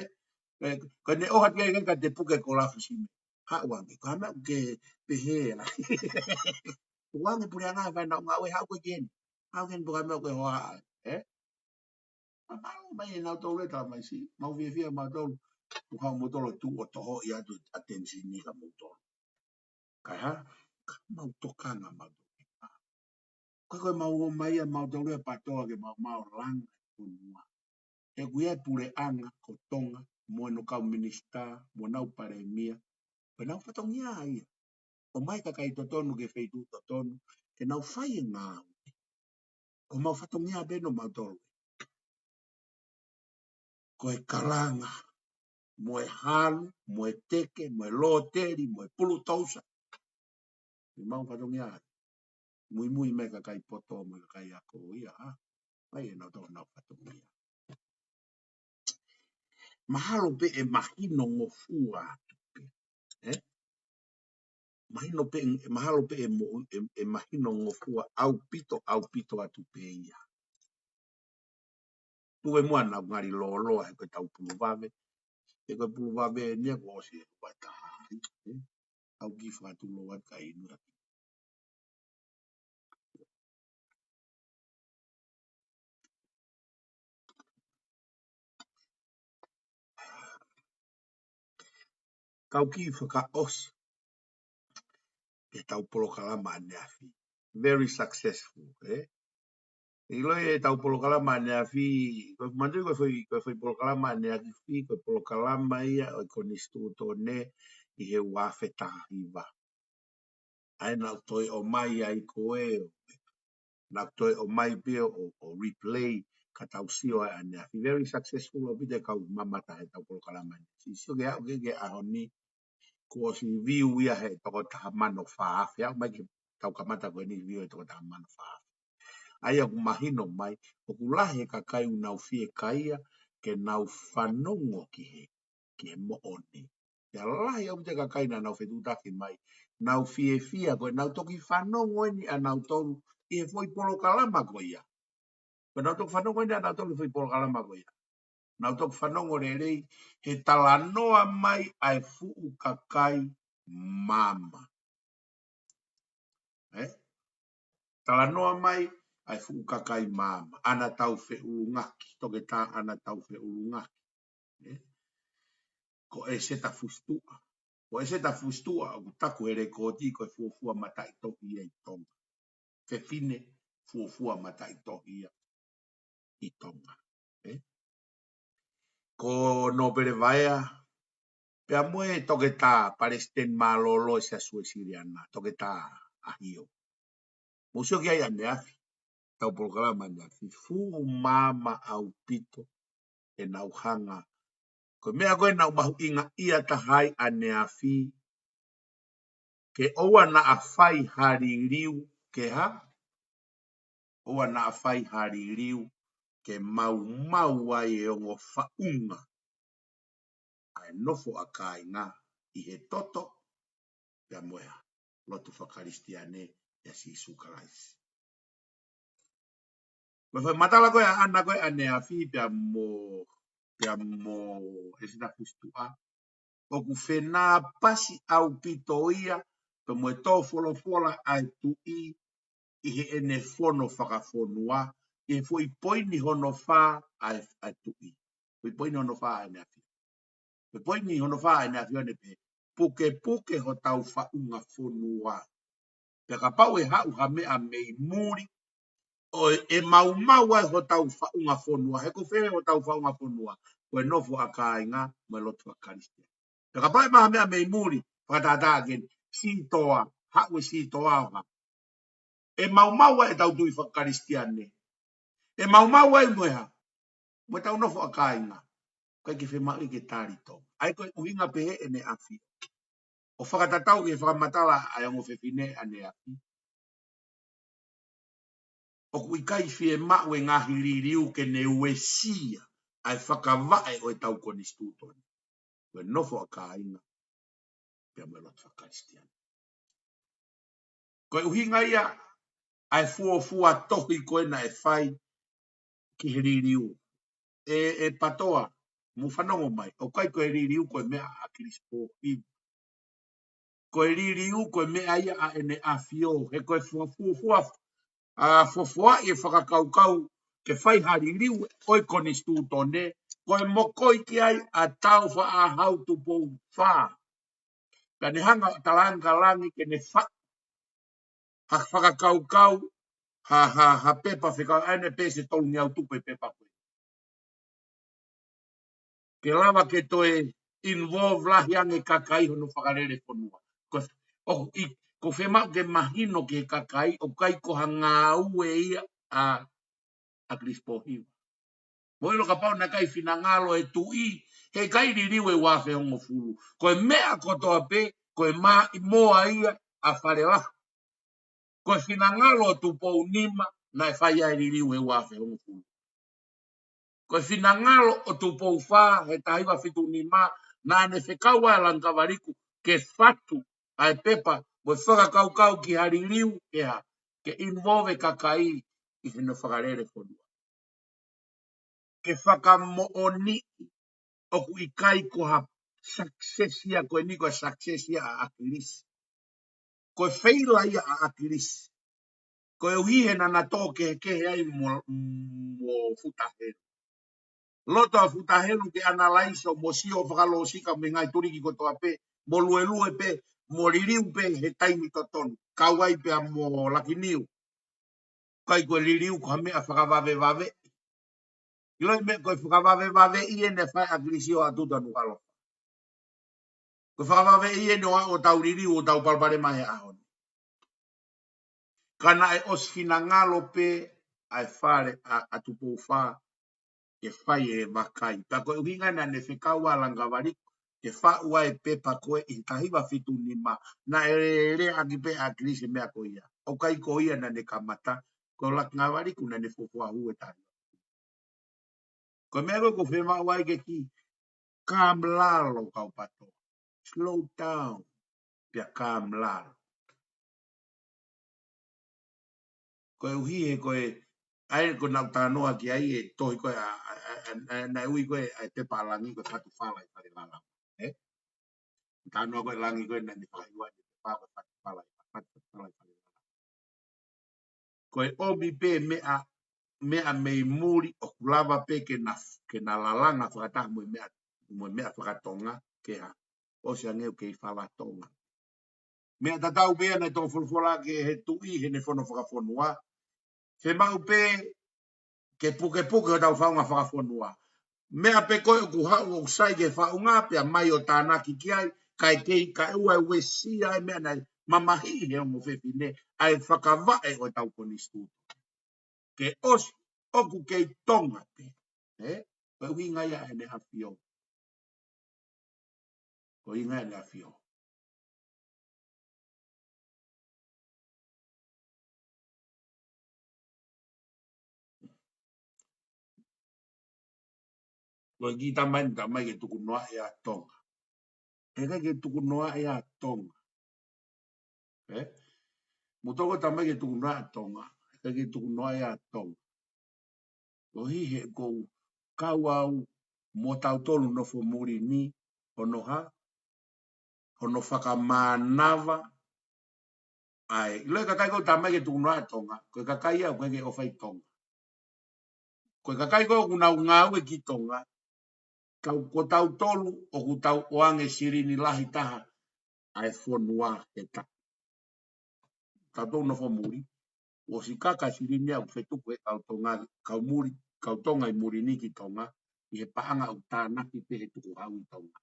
Ē, ka ne ʻoho atu ki ai ka te puke ko lafu sime. Haʻu ange, ko e meʻa ʻoku ke pehē ā. Tukuange puleʻanga ia fai ʻenau ngāue, haʻu koe ki heni. Haʻu ki heni pea ko e meʻa ʻoku ke hoa ai, ē? Fakamālō mai ʻe nautolu e tamai siʻi, mau fiefia mautolu. Kuo haʻu moutolu ʻo tuʻu ʻo tohoʻi atu attention ni kia moutolu. Kae hā, ka mau tokanga mautolu. Ka ko e mau ō mai ia mautolu e PATOA ke mau maʻu langa e fonua. He ʻoku ʻi ai e puleʻanga ko Tonga, mo ʻenau kau minisitā, mo ʻenau palēmia. Pea nau fatongia ia. ʻOmai kakai totonu ki he feituʻu totonu, ke nau fai e ngāue. Ko mau fatongia pē ʻo mautolu. Ko e kalanga, mo e halu, mo e teke, mo e lōteli, mo e pulutousa. Ko mau fatongia. Muimui mai kakai poto, mo e kakai ako ia, hā? Mai ʻenau tō ʻenau fatongia. Mahalo pē ʻe mahino ngofua atu pē. Ē? Mahino pē, mahalo pē ʻe mo-, ʻe, ʻe mahino ngofua ʻaupito, ʻaupito atu pē ia. Tuku muʻa naʻa ku ngali lōloa he ko e tau puluvave. He ko e puluvave ni ia kuo ʻosi e ua taha. Ē? ʻOku ou kiʻi fakatulou atu ka inu atu. Kau kiʻi fakaʻosi. Ke tau polokalama ʻaneafi. Very successful, ē? ʻIloʻi e tau polokalama ʻaneafi, ko e manatu ko e foʻi, ko e foʻi polokalama ʻaneafi, ko e polokalama ia ʻo e konisitūtone ʻi he ua afe taha hiva. ʻA ia naʻa ku toe ʻomai ai ko ē, naʻa ku toe ʻomai pē ʻo, ʻo replay, ka tau sio ai ʻaneafi. Very successful ʻaupito e kau mamata he tau polokalama ni. Sio, sio ke aʻu ki he, ki he ʻaho ni, kuo ʻosi view ia he toko taha mano fā afe, aʻu mai ki he tau kamata ko eni view he toko taha mano fā afe. ʻA ia ʻoku mahino mai, ʻoku lahi e kakai ʻoku nau fiekaia, ke nau fanongo ki he, ki he moʻoni. Pea lahi ʻaupito e kakai naʻa nau fetuʻutaki mai, nau fiefia ko ē, nau toki fanongo eni ʻanautolu ʻi he foʻi polokalama ko ia. Ko ʻenau toki fanongo eni ʻanautolu ʻi he foʻi polokalama ko ia. Nau toki fanongo lelei he talanoa mai ʻa e fuʻu kakai maama. Ē? Talanoa mai ʻa e fuʻu kakai maama. ʻAna Taufeʻulungaki, Toketā ʻAna Taufeʻulungaki. Ē? Ko ʻEseta Fusituʻa. Ko ʻEseta Fusituʻa, ʻoku taku he lekooti ko e fuofua mataʻitohi ia ʻi Tonga. Fefine fuofua mataʻitohi ia ʻi Tonga. Ē? ko Nōpele Vaea, pea mo e toketā palesiteni mālōlō ʻo e Siasi Uēsiliana, Toketā ʻAhio. Mou sio ki ai ʻaneafi, ʻetau polokalama ʻaneafi, fuʻu maama ʻaupito ʻenau hanga. Ko e meʻa ko ē naʻa ku mahuʻingaʻia taha ai ʻaneafi, ke ʻoua naʻa fai ha liliu ke hā? ʻOua naʻa fai ha liliu ke maumau ai e ongo faʻunga ʻa e nofo ʻa kāinga ʻi he toto, pea mo e lotu fakakalisitiane ʻia Sīsū Kalaisi. Ko e fakamatala ko ē ʻaʻana ko ē ʻaneafi pea mo, pea mo ʻEseta Fusituʻa, ʻoku fenāpasi ʻaupito ia pea mo e tō folofola ʻa e Tuʻi ʻi heʻene fono fakafonua, ʻi he foʻi poini hono fā ʻa e, ʻa e Tuʻi. Foʻi poini hono fā ʻa ʻEne ʻAfio. Foʻi poini hono fā ʻa ʻEne ʻAfio ʻoku ne pehē, pukepuke hotau faʻunga fonua. Pea kapau ʻe haʻu ha meʻa mei muli, ʻo ʻe maumau ai hotau faʻunga fonua. He ko fē hotau faʻunga fonua? Ko e nofo ʻa kāinga mo e lotu fakakalisitiane. Pea kapau ʻe maʻu ha meʻa mei muli, fakatātā ʻaki eni, sitoa, haʻu e sitoa ʻo hā? ʻE maumau ai ʻetau tui fakakalisitiane. ʻE maumau ai mo e hā? Mo ʻetau nofo ʻa kāinga. ʻIkai ke fiemaʻu ia ke tali Tonga. ʻA ia ko e ʻuhinga pē ʻEne ʻAfio, ʻo fakatatau ki he fakamatala ʻa e ongo fefine ʻaneafi, ʻoku ʻikai fiemaʻu e ngaahi liliu ke ne uesia ʻa e fakavaʻe ʻo ʻetau konisitūtone, ko e nofo ʻa kāinga pea mo e lotu fakakalisitiane. Ko e ʻuhinga ia ʻa e fuofua tohi ko ē naʻe fai ki he liliu. ʻE, ʻe Patoa, mou fanongo mai, ʻoku ʻikai ko e liliu ko e meʻa ʻa ʻAkilisi Pōhiva. Ko e liliu ko e meʻa ia ʻa ʻEne ʻAfio, he ko e fuofua, fuofua, ʻa, fuofua e fakakaukau ke fai ha liliu ʻo e konisitūtone, ko e mokoi ki ai ʻa Tāufaʻāhau Tupou Fā. Pea ne hanga ʻo talaange ki langi ke ne fa-, ha fakakaukau, ha, ha, ha pepa fekau, ʻa ʻene pēsi ʻe tolungeau tupu e pepa ko ē. Ke lava ke toe involve lahi ange kakai hono fakalele fonua. Ko, ʻo, ʻi, ʻoku fiemaʻu ke mahino ki he kakai, ʻoku ʻikai ko ha ngāue ia ʻa, ʻa ʻAkilisi Pōhiva. Mou ʻilo kapau naʻe ʻikai finangalo e Tuʻi, heʻikai liliu e ua afe hongofulu. Ko e meʻa kotoa pē, ko e maʻimoa ia ʻa Falelaha. Ko e finangalo ʻo Tupou Nima, naʻe fai ai e liliu he ua afe hongofulu. Ko e finangalo ʻo Tupou Fā, he taha hiva fitu nima, naʻa ne fekau ai ʻa Langikavaliku ke fatu ʻa e pepa mo e fakakaukau ki ha liliu ke hā? Ke involve e kakai ʻi hono fakalele fonua. Ke fakamoʻoniʻi ʻoku ʻikai ko ha success ia ko eni, ko e success ia ʻa ʻAkilisi. Ko e feila ia ʻa ʻAkilisi. Koeʻuhi he naʻa na tō kehekehe ai mo, mo Futa Helu. Loto ʻa Futa Helu ke analaiso mo sio fakalōsika mei he ngaahi tuliki kotoa pē, mo luelue pē, mo liliu pē he taimi totonu. Kau ai pea mo Lakiniu. ʻIkai ko e liliu ko ha meʻa fakavavevave. ʻIloʻi meʻa ko e fakavavevaveʻi ʻene fai ʻa ʻAkilisi ʻo ʻatu tanu kalo. Ko e fakavaveʻi ʻene ʻo ʻo tau liliu ʻo tau palopalema he ʻaho ni. Ka naʻe ʻosi finangalo pē ʻa e fale ʻa, ʻa Tupou Fā ke fai e vakai. Pea ko e ʻuhinga naʻa ne fekau ʻa Langikavaliku ke faʻu ʻa e pepa ko ē ʻi he taha hiva fitu nima, naʻe lea ʻaki pē ʻa ʻAkilisi e meʻa ko ia. ʻOku ʻikai ko ia naʻa ne kamata, ko Langikavaliku naʻa ne fuofua hū e taha hiva. Ko e meʻa ko ē ʻoku fiemaʻu ai ke kiʻi calm lalo kau Patoa. Slow down. Pea calm lalo. Koeʻuhi he ko e, ʻa ia ko ʻeku talanoa ki ai e tohi ko ē ʻa, ʻa, ʻa, ʻa, naʻe ui ko ē ʻa e pepa ʻa Langi ko e Fatu Fala ʻi Falelala. Ē? Talanoa ko ē ʻa Langi ko ē naʻa ne fakahiva e pepa ko e Fatu Fala ʻi, Fatu Fala ʻi Falelala. Ko e ʻomi pē meʻa, meʻa mei muli ʻoku lava pē ke na, ke na lalanga fakataha mo e meʻa, mo e meʻa fakatonga ke hā? ʻOsi ange ʻoku kei fala Tonga. Meʻa tatau pē ia naʻe tō folofola ki he Tuʻi heʻene fono fakafonua. Fiemaʻu pē ke pukepuke hotau faʻunga fakafonua. Meʻa pē ko ē ʻoku haʻu ʻoku sai ke faʻunga pea mai ʻo tānaki ki ai, kae kei ka ʻoua ʻe uesia e meʻa naʻe mamahiʻi he ongo fefine, ʻa e fakavaʻe ʻo ʻetau konisitūtone. Ke ʻosi ʻoku kei Tonga pē. Ē? Ko e ʻuhinga ia ʻEne ʻAfio. Ko e ʻuhinga ʻEne ʻAfio. Ko e kiʻi tamai, tamai ke tukunoaʻi ʻa Tonga. ʻIkai ke tukunoaʻi ʻa Tonga. Ē? Mou toko tamai ke tukunoaʻi ʻa Tonga. ʻIkai ke tukunoaʻi ʻa Tonga. Koeʻuhi he ʻoku ou kau au mo tautolu nofo muli ni, hono hā, hono fakamānava, ʻa e, ʻilo e kakai ko ē tamai ke tukunoaʻi ʻa Tonga, ko e kakai ia ʻoku ʻikai ke ʻofa ʻi Tonga. Ko e kakai ko ē ʻoku nau ngāue ki Tonga, kau ko tautolu ʻoku tau ʻoange silini lahi taha ʻa e fonua he taʻu. Tautolu nofo muli, ʻosi kaka silini ʻoku fetuku he kau Tonga, kau muli, kau Tonga ʻi muli ni ki Tonga, ʻi he paʻanga ʻoku tānaki pē he tukuhau ʻi Tonga.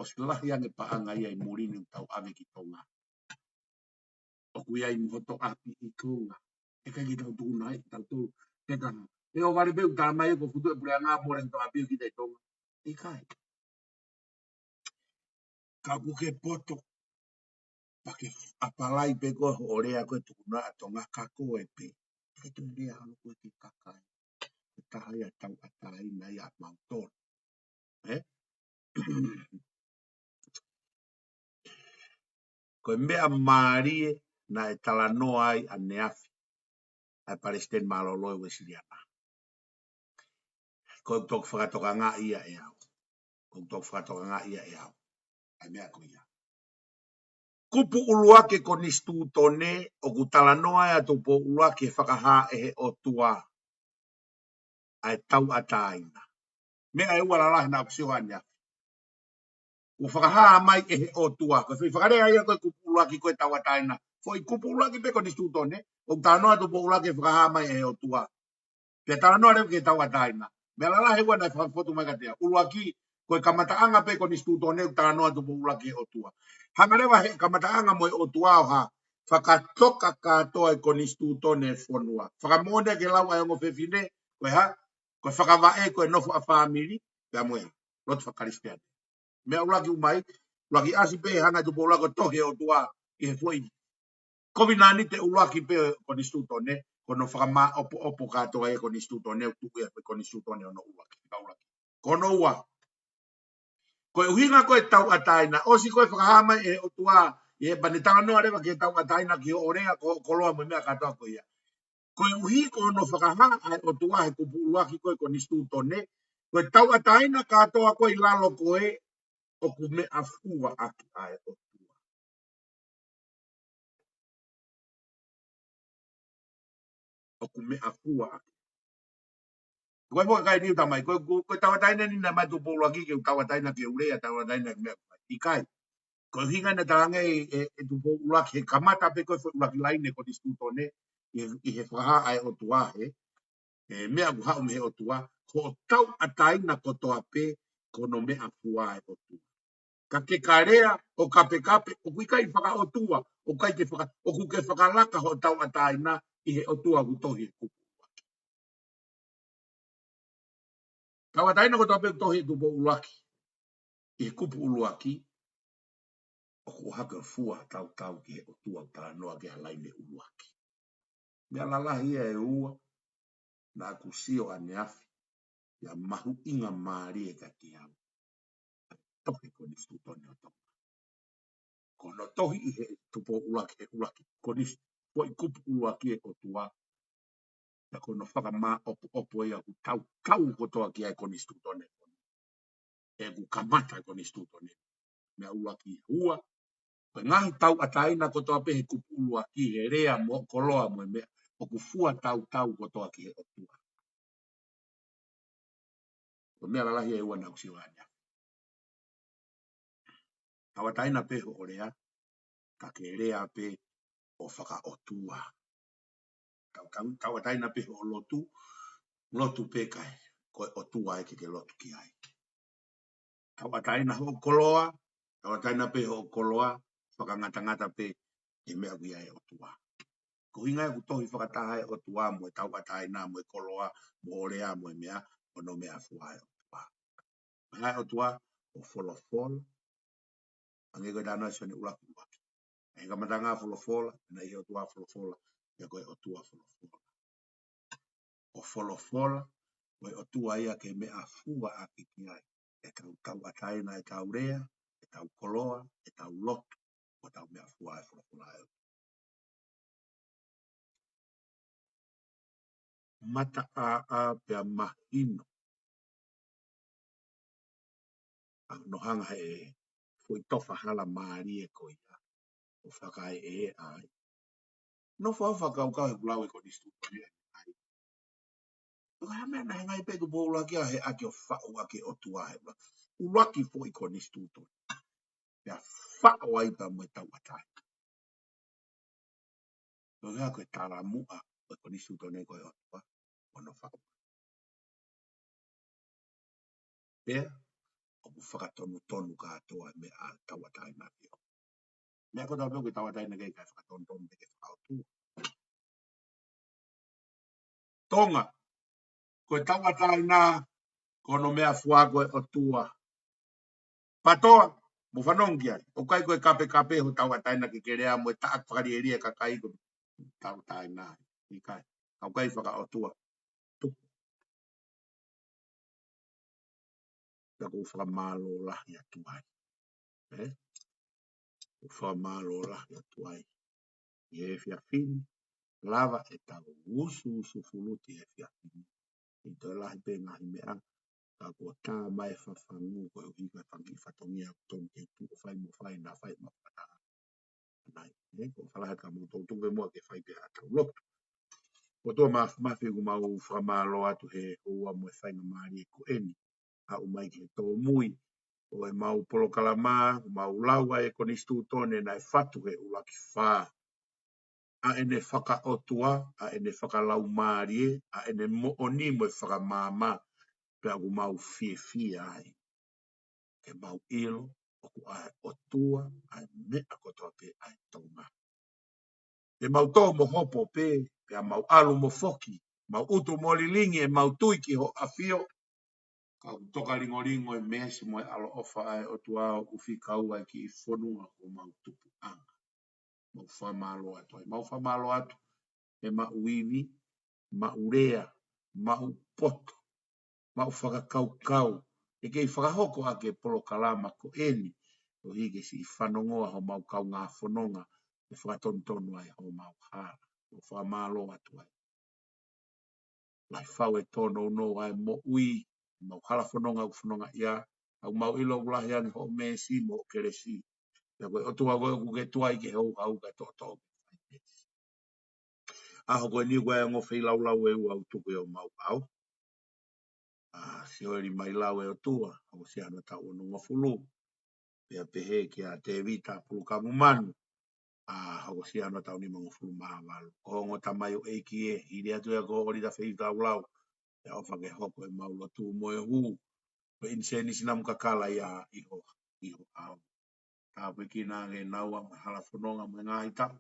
ʻOsi lahi ange paʻanga ia ʻi muli ni ʻoku tau ʻave ki Tonga. ʻOku ʻi ai mo hoto ʻapi ʻi Tonga. ʻIkai ke tau tukunoaʻi tautolu. He ka, he ʻo vale pē ʻoku tamai ko futu e puleʻanga mole hoto ʻapi ʻo kita ʻi Tonga. ʻIkai. Ka ʻoku ke poto. Pea ke ʻapalai pē ko ē hoʻo lea ko ē tukunoaʻi ʻa Tonga ka ko e pē. Ke tu lea holo ko ē ki he kakai. Ko e taha ia tauʻatāina ia ʻa mautolu. Ē? Ko e meʻa mālie naʻe talanoa ai ʻaneafi ʻa e Palesiteni Mālōlō ʻo Uēsiliana. Ko e toki fakatokangaʻi ia ʻe au. Ko e toki fakatokangaʻi ia ʻe au. ʻA e meʻa ko ia. Kupu ʻuluaki e konisitūtone, ʻoku talanoa ai ʻa Tupou ʻUluaki he fakahā ʻe he ʻOtua ʻa e tauʻatāina. Meʻa ʻe ua lalahi naʻa ku sio ʻaneafi. Kuo fakahā mai ʻe he ʻOtua. Ko e foʻi fakalea ia ko e kupu ʻuluaki ko e tauʻatāina. Foʻi kupu ʻuluaki pē konisitūtone, ʻoku talanoa ʻa Tupou ʻUluaki he fakahā mai ʻe he ʻOtua. Pea talanoa leva ki he tauʻatāina. Meʻa lalahi ʻe ua naʻe fakafotu mai kiate au. ʻUluaki, ko e kamataʻanga pē konisitūtone ʻoku talanoa ʻa Tupou ʻUluaki he ʻOtua. Hanga leva he kamataʻanga mo e ʻOtua ʻo hā, fakatoka kātoa e konisitūtone e fonua. Fakamoʻoni ke lau ʻa e ongo fefine, ko e hā, ko e fakavaʻe, ko e nofo ʻa fāmili, pea mo e hā, lotu fakakalisitiane. Meʻa ʻuluaki ʻomai, ʻuluaki ʻasi pē hanga ʻe Tupou ʻUluaki ʻo tohi e ʻOtua ʻi he foʻi kovinānite ʻuluaki pē konisitūtone, ko hono fakamāʻopoʻopo kātoa e konisitūtone, ʻo tuku ia ko e konisitūtone hono ʻuluaki, ka ʻuluaki. Ko hono ua. Ko e ʻuhinga ko e tauʻatāina, ʻosi ko e fakahā mai ʻe he ʻOtua, ʻi he pea ne talanoa leva ki he tauʻatāina ki hoʻo lea, ko hoʻo koloa mo e meʻa kātoa ko ia. Koeʻuhi ko hono fakahā ʻa e ʻOtua he kupu ʻuluaki ko e konisitūtone, ko e tauʻatāina kātoa ko ē ʻi lalo ko ē ʻoku meʻafua ʻaki ʻa e ʻOtua. ʻOku meʻafua ʻaki. Ko e mo kai niu tamai, ko e, ko e tauʻatāina ni naʻe mai Tupou ʻUluaki ke u tauʻatāina ke u lea, tauʻatāina ke meʻa. ʻIkai. Ko e ʻuhinga naʻe talaange ʻe, ʻe, ʻe Tupou ʻUluaki he kamata pē ko e foʻi ʻuluaki laine konisitūtone, ʻi he, ʻi he fakahā ʻa e ʻOtua he, ʻe, meʻa ʻoku haʻu mei he ʻOtua, ko hoʻo tauʻatāina kotoa pē, ko hono meʻafua ʻa e ʻOtua. Ka ke ka lea, ʻo kapekape, ʻoku ʻikai fakaʻotua, ʻoku ʻikai ke faka-, ʻoku ke fakalaka hoʻo tauʻatāina ʻi he ʻOtua ʻoku tohi he kupu ʻuluaki. Tauʻatāina kotoa pē ʻoku tohi he Tupou ʻUluaki. ʻI he kupu ʻuluaki, ʻoku ʻohake ʻo fua tautau ki he ʻOtua ʻoku talanoa ki ai ʻa e laine ʻuluaki. Meʻa lalahi ia ʻe ua, naʻa ku sio ʻaneafi, ʻa e mahuʻinga mālie kiate au. Tohi konisitūtone ʻo Tonga. Ko hono tohi ʻi he Tupou ʻUluaki he ʻuluaki konis-, foʻi kupu ʻuluaki e ʻOtua. Pea ko hono fakamāʻopoʻopo ia ʻoku tautau kotoa ki ai konisitūtone. ʻE ʻoku kamata konisitūtone. Meʻa ʻuluaki. Ua, ko e ngaahi tauʻatāina kotoa pē he kupu ʻuluaki he lea mo e koloa mo e meʻa ʻoku fua tautau kotoa ki he ʻOtua. Ko e meʻa lalahi ʻe ua naʻa ku sio ʻaneafi. Tauʻatāina pē hoʻo lea, ka ke lea pē ʻo fakaʻotua. Tau, tau, tauʻatāina pē hoʻo lotu, lotu pē kae ko e ʻOtua ē ke ke lotu ki ai. Tauʻatāina hoʻo koloa, tauʻatāina pē hoʻo koloa, fakangatangata pē ʻi he meʻa ʻoku ʻia e ʻOtua. Ko e ʻuhinga ia ʻoku tohi fakataha e ʻOtua mo e tauʻatāina, mo e koloa, mo e lea, mo e meʻa, ʻo ne meʻafua e ʻOtua. Meʻa e ʻOtua, ʻo folofola, hangē ko e talanoa ʻa Sione ʻuluaki ʻuluaki. ʻI he kamataʻanga folofola, naʻe ʻi he ʻOtua folofola, pea ko e ʻOtua folofola. ʻO folofola, ko e ʻOtua ia ke meʻafua ʻaki ki ai. ʻEtau tauʻatāina, ʻetau lea, ʻetau koloa, ʻetau lotu, ʻo tau meʻafua e folofola ē. Mataʻāʻā pea mahino. ʻA hono hanga he foʻi tofa hala mālie ko ia ʻo fakaeʻeeʻa ai. Nofo au ʻo fakakaukau he ʻoku lau e konisitūtone ai. Ko e hā e meʻa naʻe ngaahi pē kuo pō ʻuluaki ʻa he ʻaki ʻo faʻu ʻaki e ʻOtua he ʻuluaki. ʻUluaki foʻi konisitūtone. Pea faʻo ai pea mo e tauʻatāina. Ko e hā ko e talamuʻa ʻo e konisitūtone ko e ʻOtua ʻo ne faʻu. Pea, ʻoku fakatonutonu kātoa e meʻa tauʻatāina ʻio. Meʻa ko e tau pē ko e tauʻatāina ke ʻikai fakatonutonu ke fakaʻotua. Tonga, ko e tauʻatāina, ko hono meʻafua ko e ʻOtua. Patoa, mou fanongo ki ai. ʻOku ʻikai ko e kapekape ho tauʻatāina ke ke lea mo e taʻaki fakalielia e kakai ko e tauʻatāina. ʻIkai, ka ʻoku ʻikai fakaʻotua. Tuku. Pea ʻoku ou fakamālō lahi atu ai. Ē? ʻOku ou fakamālō lahi atu ai. ʻI he efiafi ni, lava ʻetau usuusufulu ʻi he efiafi ni. ʻI he toe lahi pē ngaahi meʻa, ka kuo tā mai e fafangu koeʻuhi ko e fanga kiʻi fatongia ʻoku tonu ke tuʻu ʻo fai mo fai naʻa fai mo fata. Nai, ē, ko e falaha ka mou toutou pē muʻa ke fai pē ʻetau lotu. ʻOtua Māfimafi, ʻoku mau fakamālō atu he houa mo e faingamālie ko eni. Aʻu mai ki he tōmui ʻo e mau polokalama, ʻoku mau lau ai e konisitūtone naʻe fatu he ʻuluaki fā. ʻA ʻene fakaʻotua, ʻa ʻene fakalaumālie, ʻa ʻene moʻoni mo e fakamaama, pea ʻoku mau fiefia ai. Ke mau ʻilo, ʻoku ʻa e ʻOtua, ʻa e meʻa kotoa pē ʻa e Tonga. Ke mau tō mo hopo pē, pea mau ʻalu mo foki, mau ʻutu mo lilingi ʻemau tui ki ho ʻAfio. Ka ʻoku toka lingolingo e meesi mo e ʻaloʻofa ʻa e ʻOtua ʻoku fekau ai ki he fonua ko homau tupuʻanga. Mau fakamālō atu ai. Mau fakamālō atu he maʻu ivi, maʻu lea, maʻu poto, maʻu fakakaukau. ʻE kei fakahoko ʻaki e polokalama ko eni, koeʻuhi ke siʻi fanongoa homau kaungā fononga, ʻe fakatonutonu ai homau hala. Mau fakamālō atu ai. Lahi fau e tōnounou ʻa e moʻui, mau hala fononga ʻoku fononga ia, ʻoku mau ʻilo ʻoku lahi ange hoʻo meesi mo hoʻo kelesi. Pea ko e ʻOtua koe ʻoku ke tuai ke houhau kae toʻotoʻo ke fai meesi. ʻAho ko eni ko e ongo feilaulau ʻe ua ʻoku tuku ʻi homau ʻao. ʻA Sioeli Mailau ʻe ʻOtua, ʻa Siano taʻu onongofulu. Pea pehē kia Tēvita Pulukamu Manu, ʻa hokosia hono taʻu nimangofulu mā valu. Ko e ongo tamaioʻeiki ē, hili atu ia ko Olita Feilaulau, pea ʻofa ke hoko ʻemau lotu mo e hū, ko e ʻinisēnisi namu kakala ia ʻi ho, ʻi ho ʻao. Tāpuekina ange naua mo e hala fononga mo e ngaahi taʻu.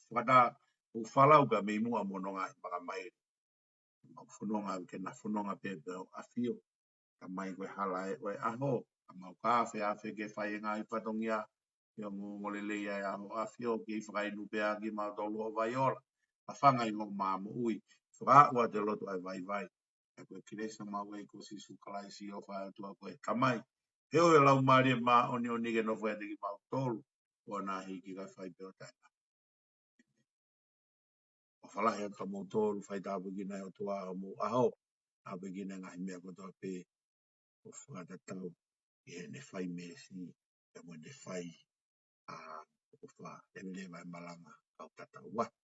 Fakatā, ʻoku falau pea mei muʻa mo hono ngaahi makamaile. Mau fononga ke na fononga pē pē ʻo ʻAfio. Ka mai ko e hala ē ʻo e ʻaho, ka mau ka afe afe ke fai e ngaahi fatongia, ʻi he ongoongo lelei ʻa e ʻaho ʻAfio, kei fakainu pē ʻa kimautolu ʻo vaiola. Ka fanga ʻi hoʻo mā moʻui, fakaaʻu atu e lotu ʻa e vaivai. ʻA ia ko e kelesi ʻa homau ʻEiki ko Sīsū Kalaisi, ʻofa ʻa e ʻOtua ko e Tamai, feohi ʻa e Laumālie Māʻoniʻoni ke nofo ʻiate kimautolu, ʻo na hiki kae fai pē ʻo taʻengata. ʻOfa lahi atu kia moutolu, fai tāpuekina ʻe he ʻOtua homou ʻaho, tāpuekina e ngaahi meʻa kotoa pē, ʻo fakatatau ʻi heʻene fai meesi, pea mo ʻene fai, ʻa, ʻofa, ʻe leva e malanga, kau tatau atu.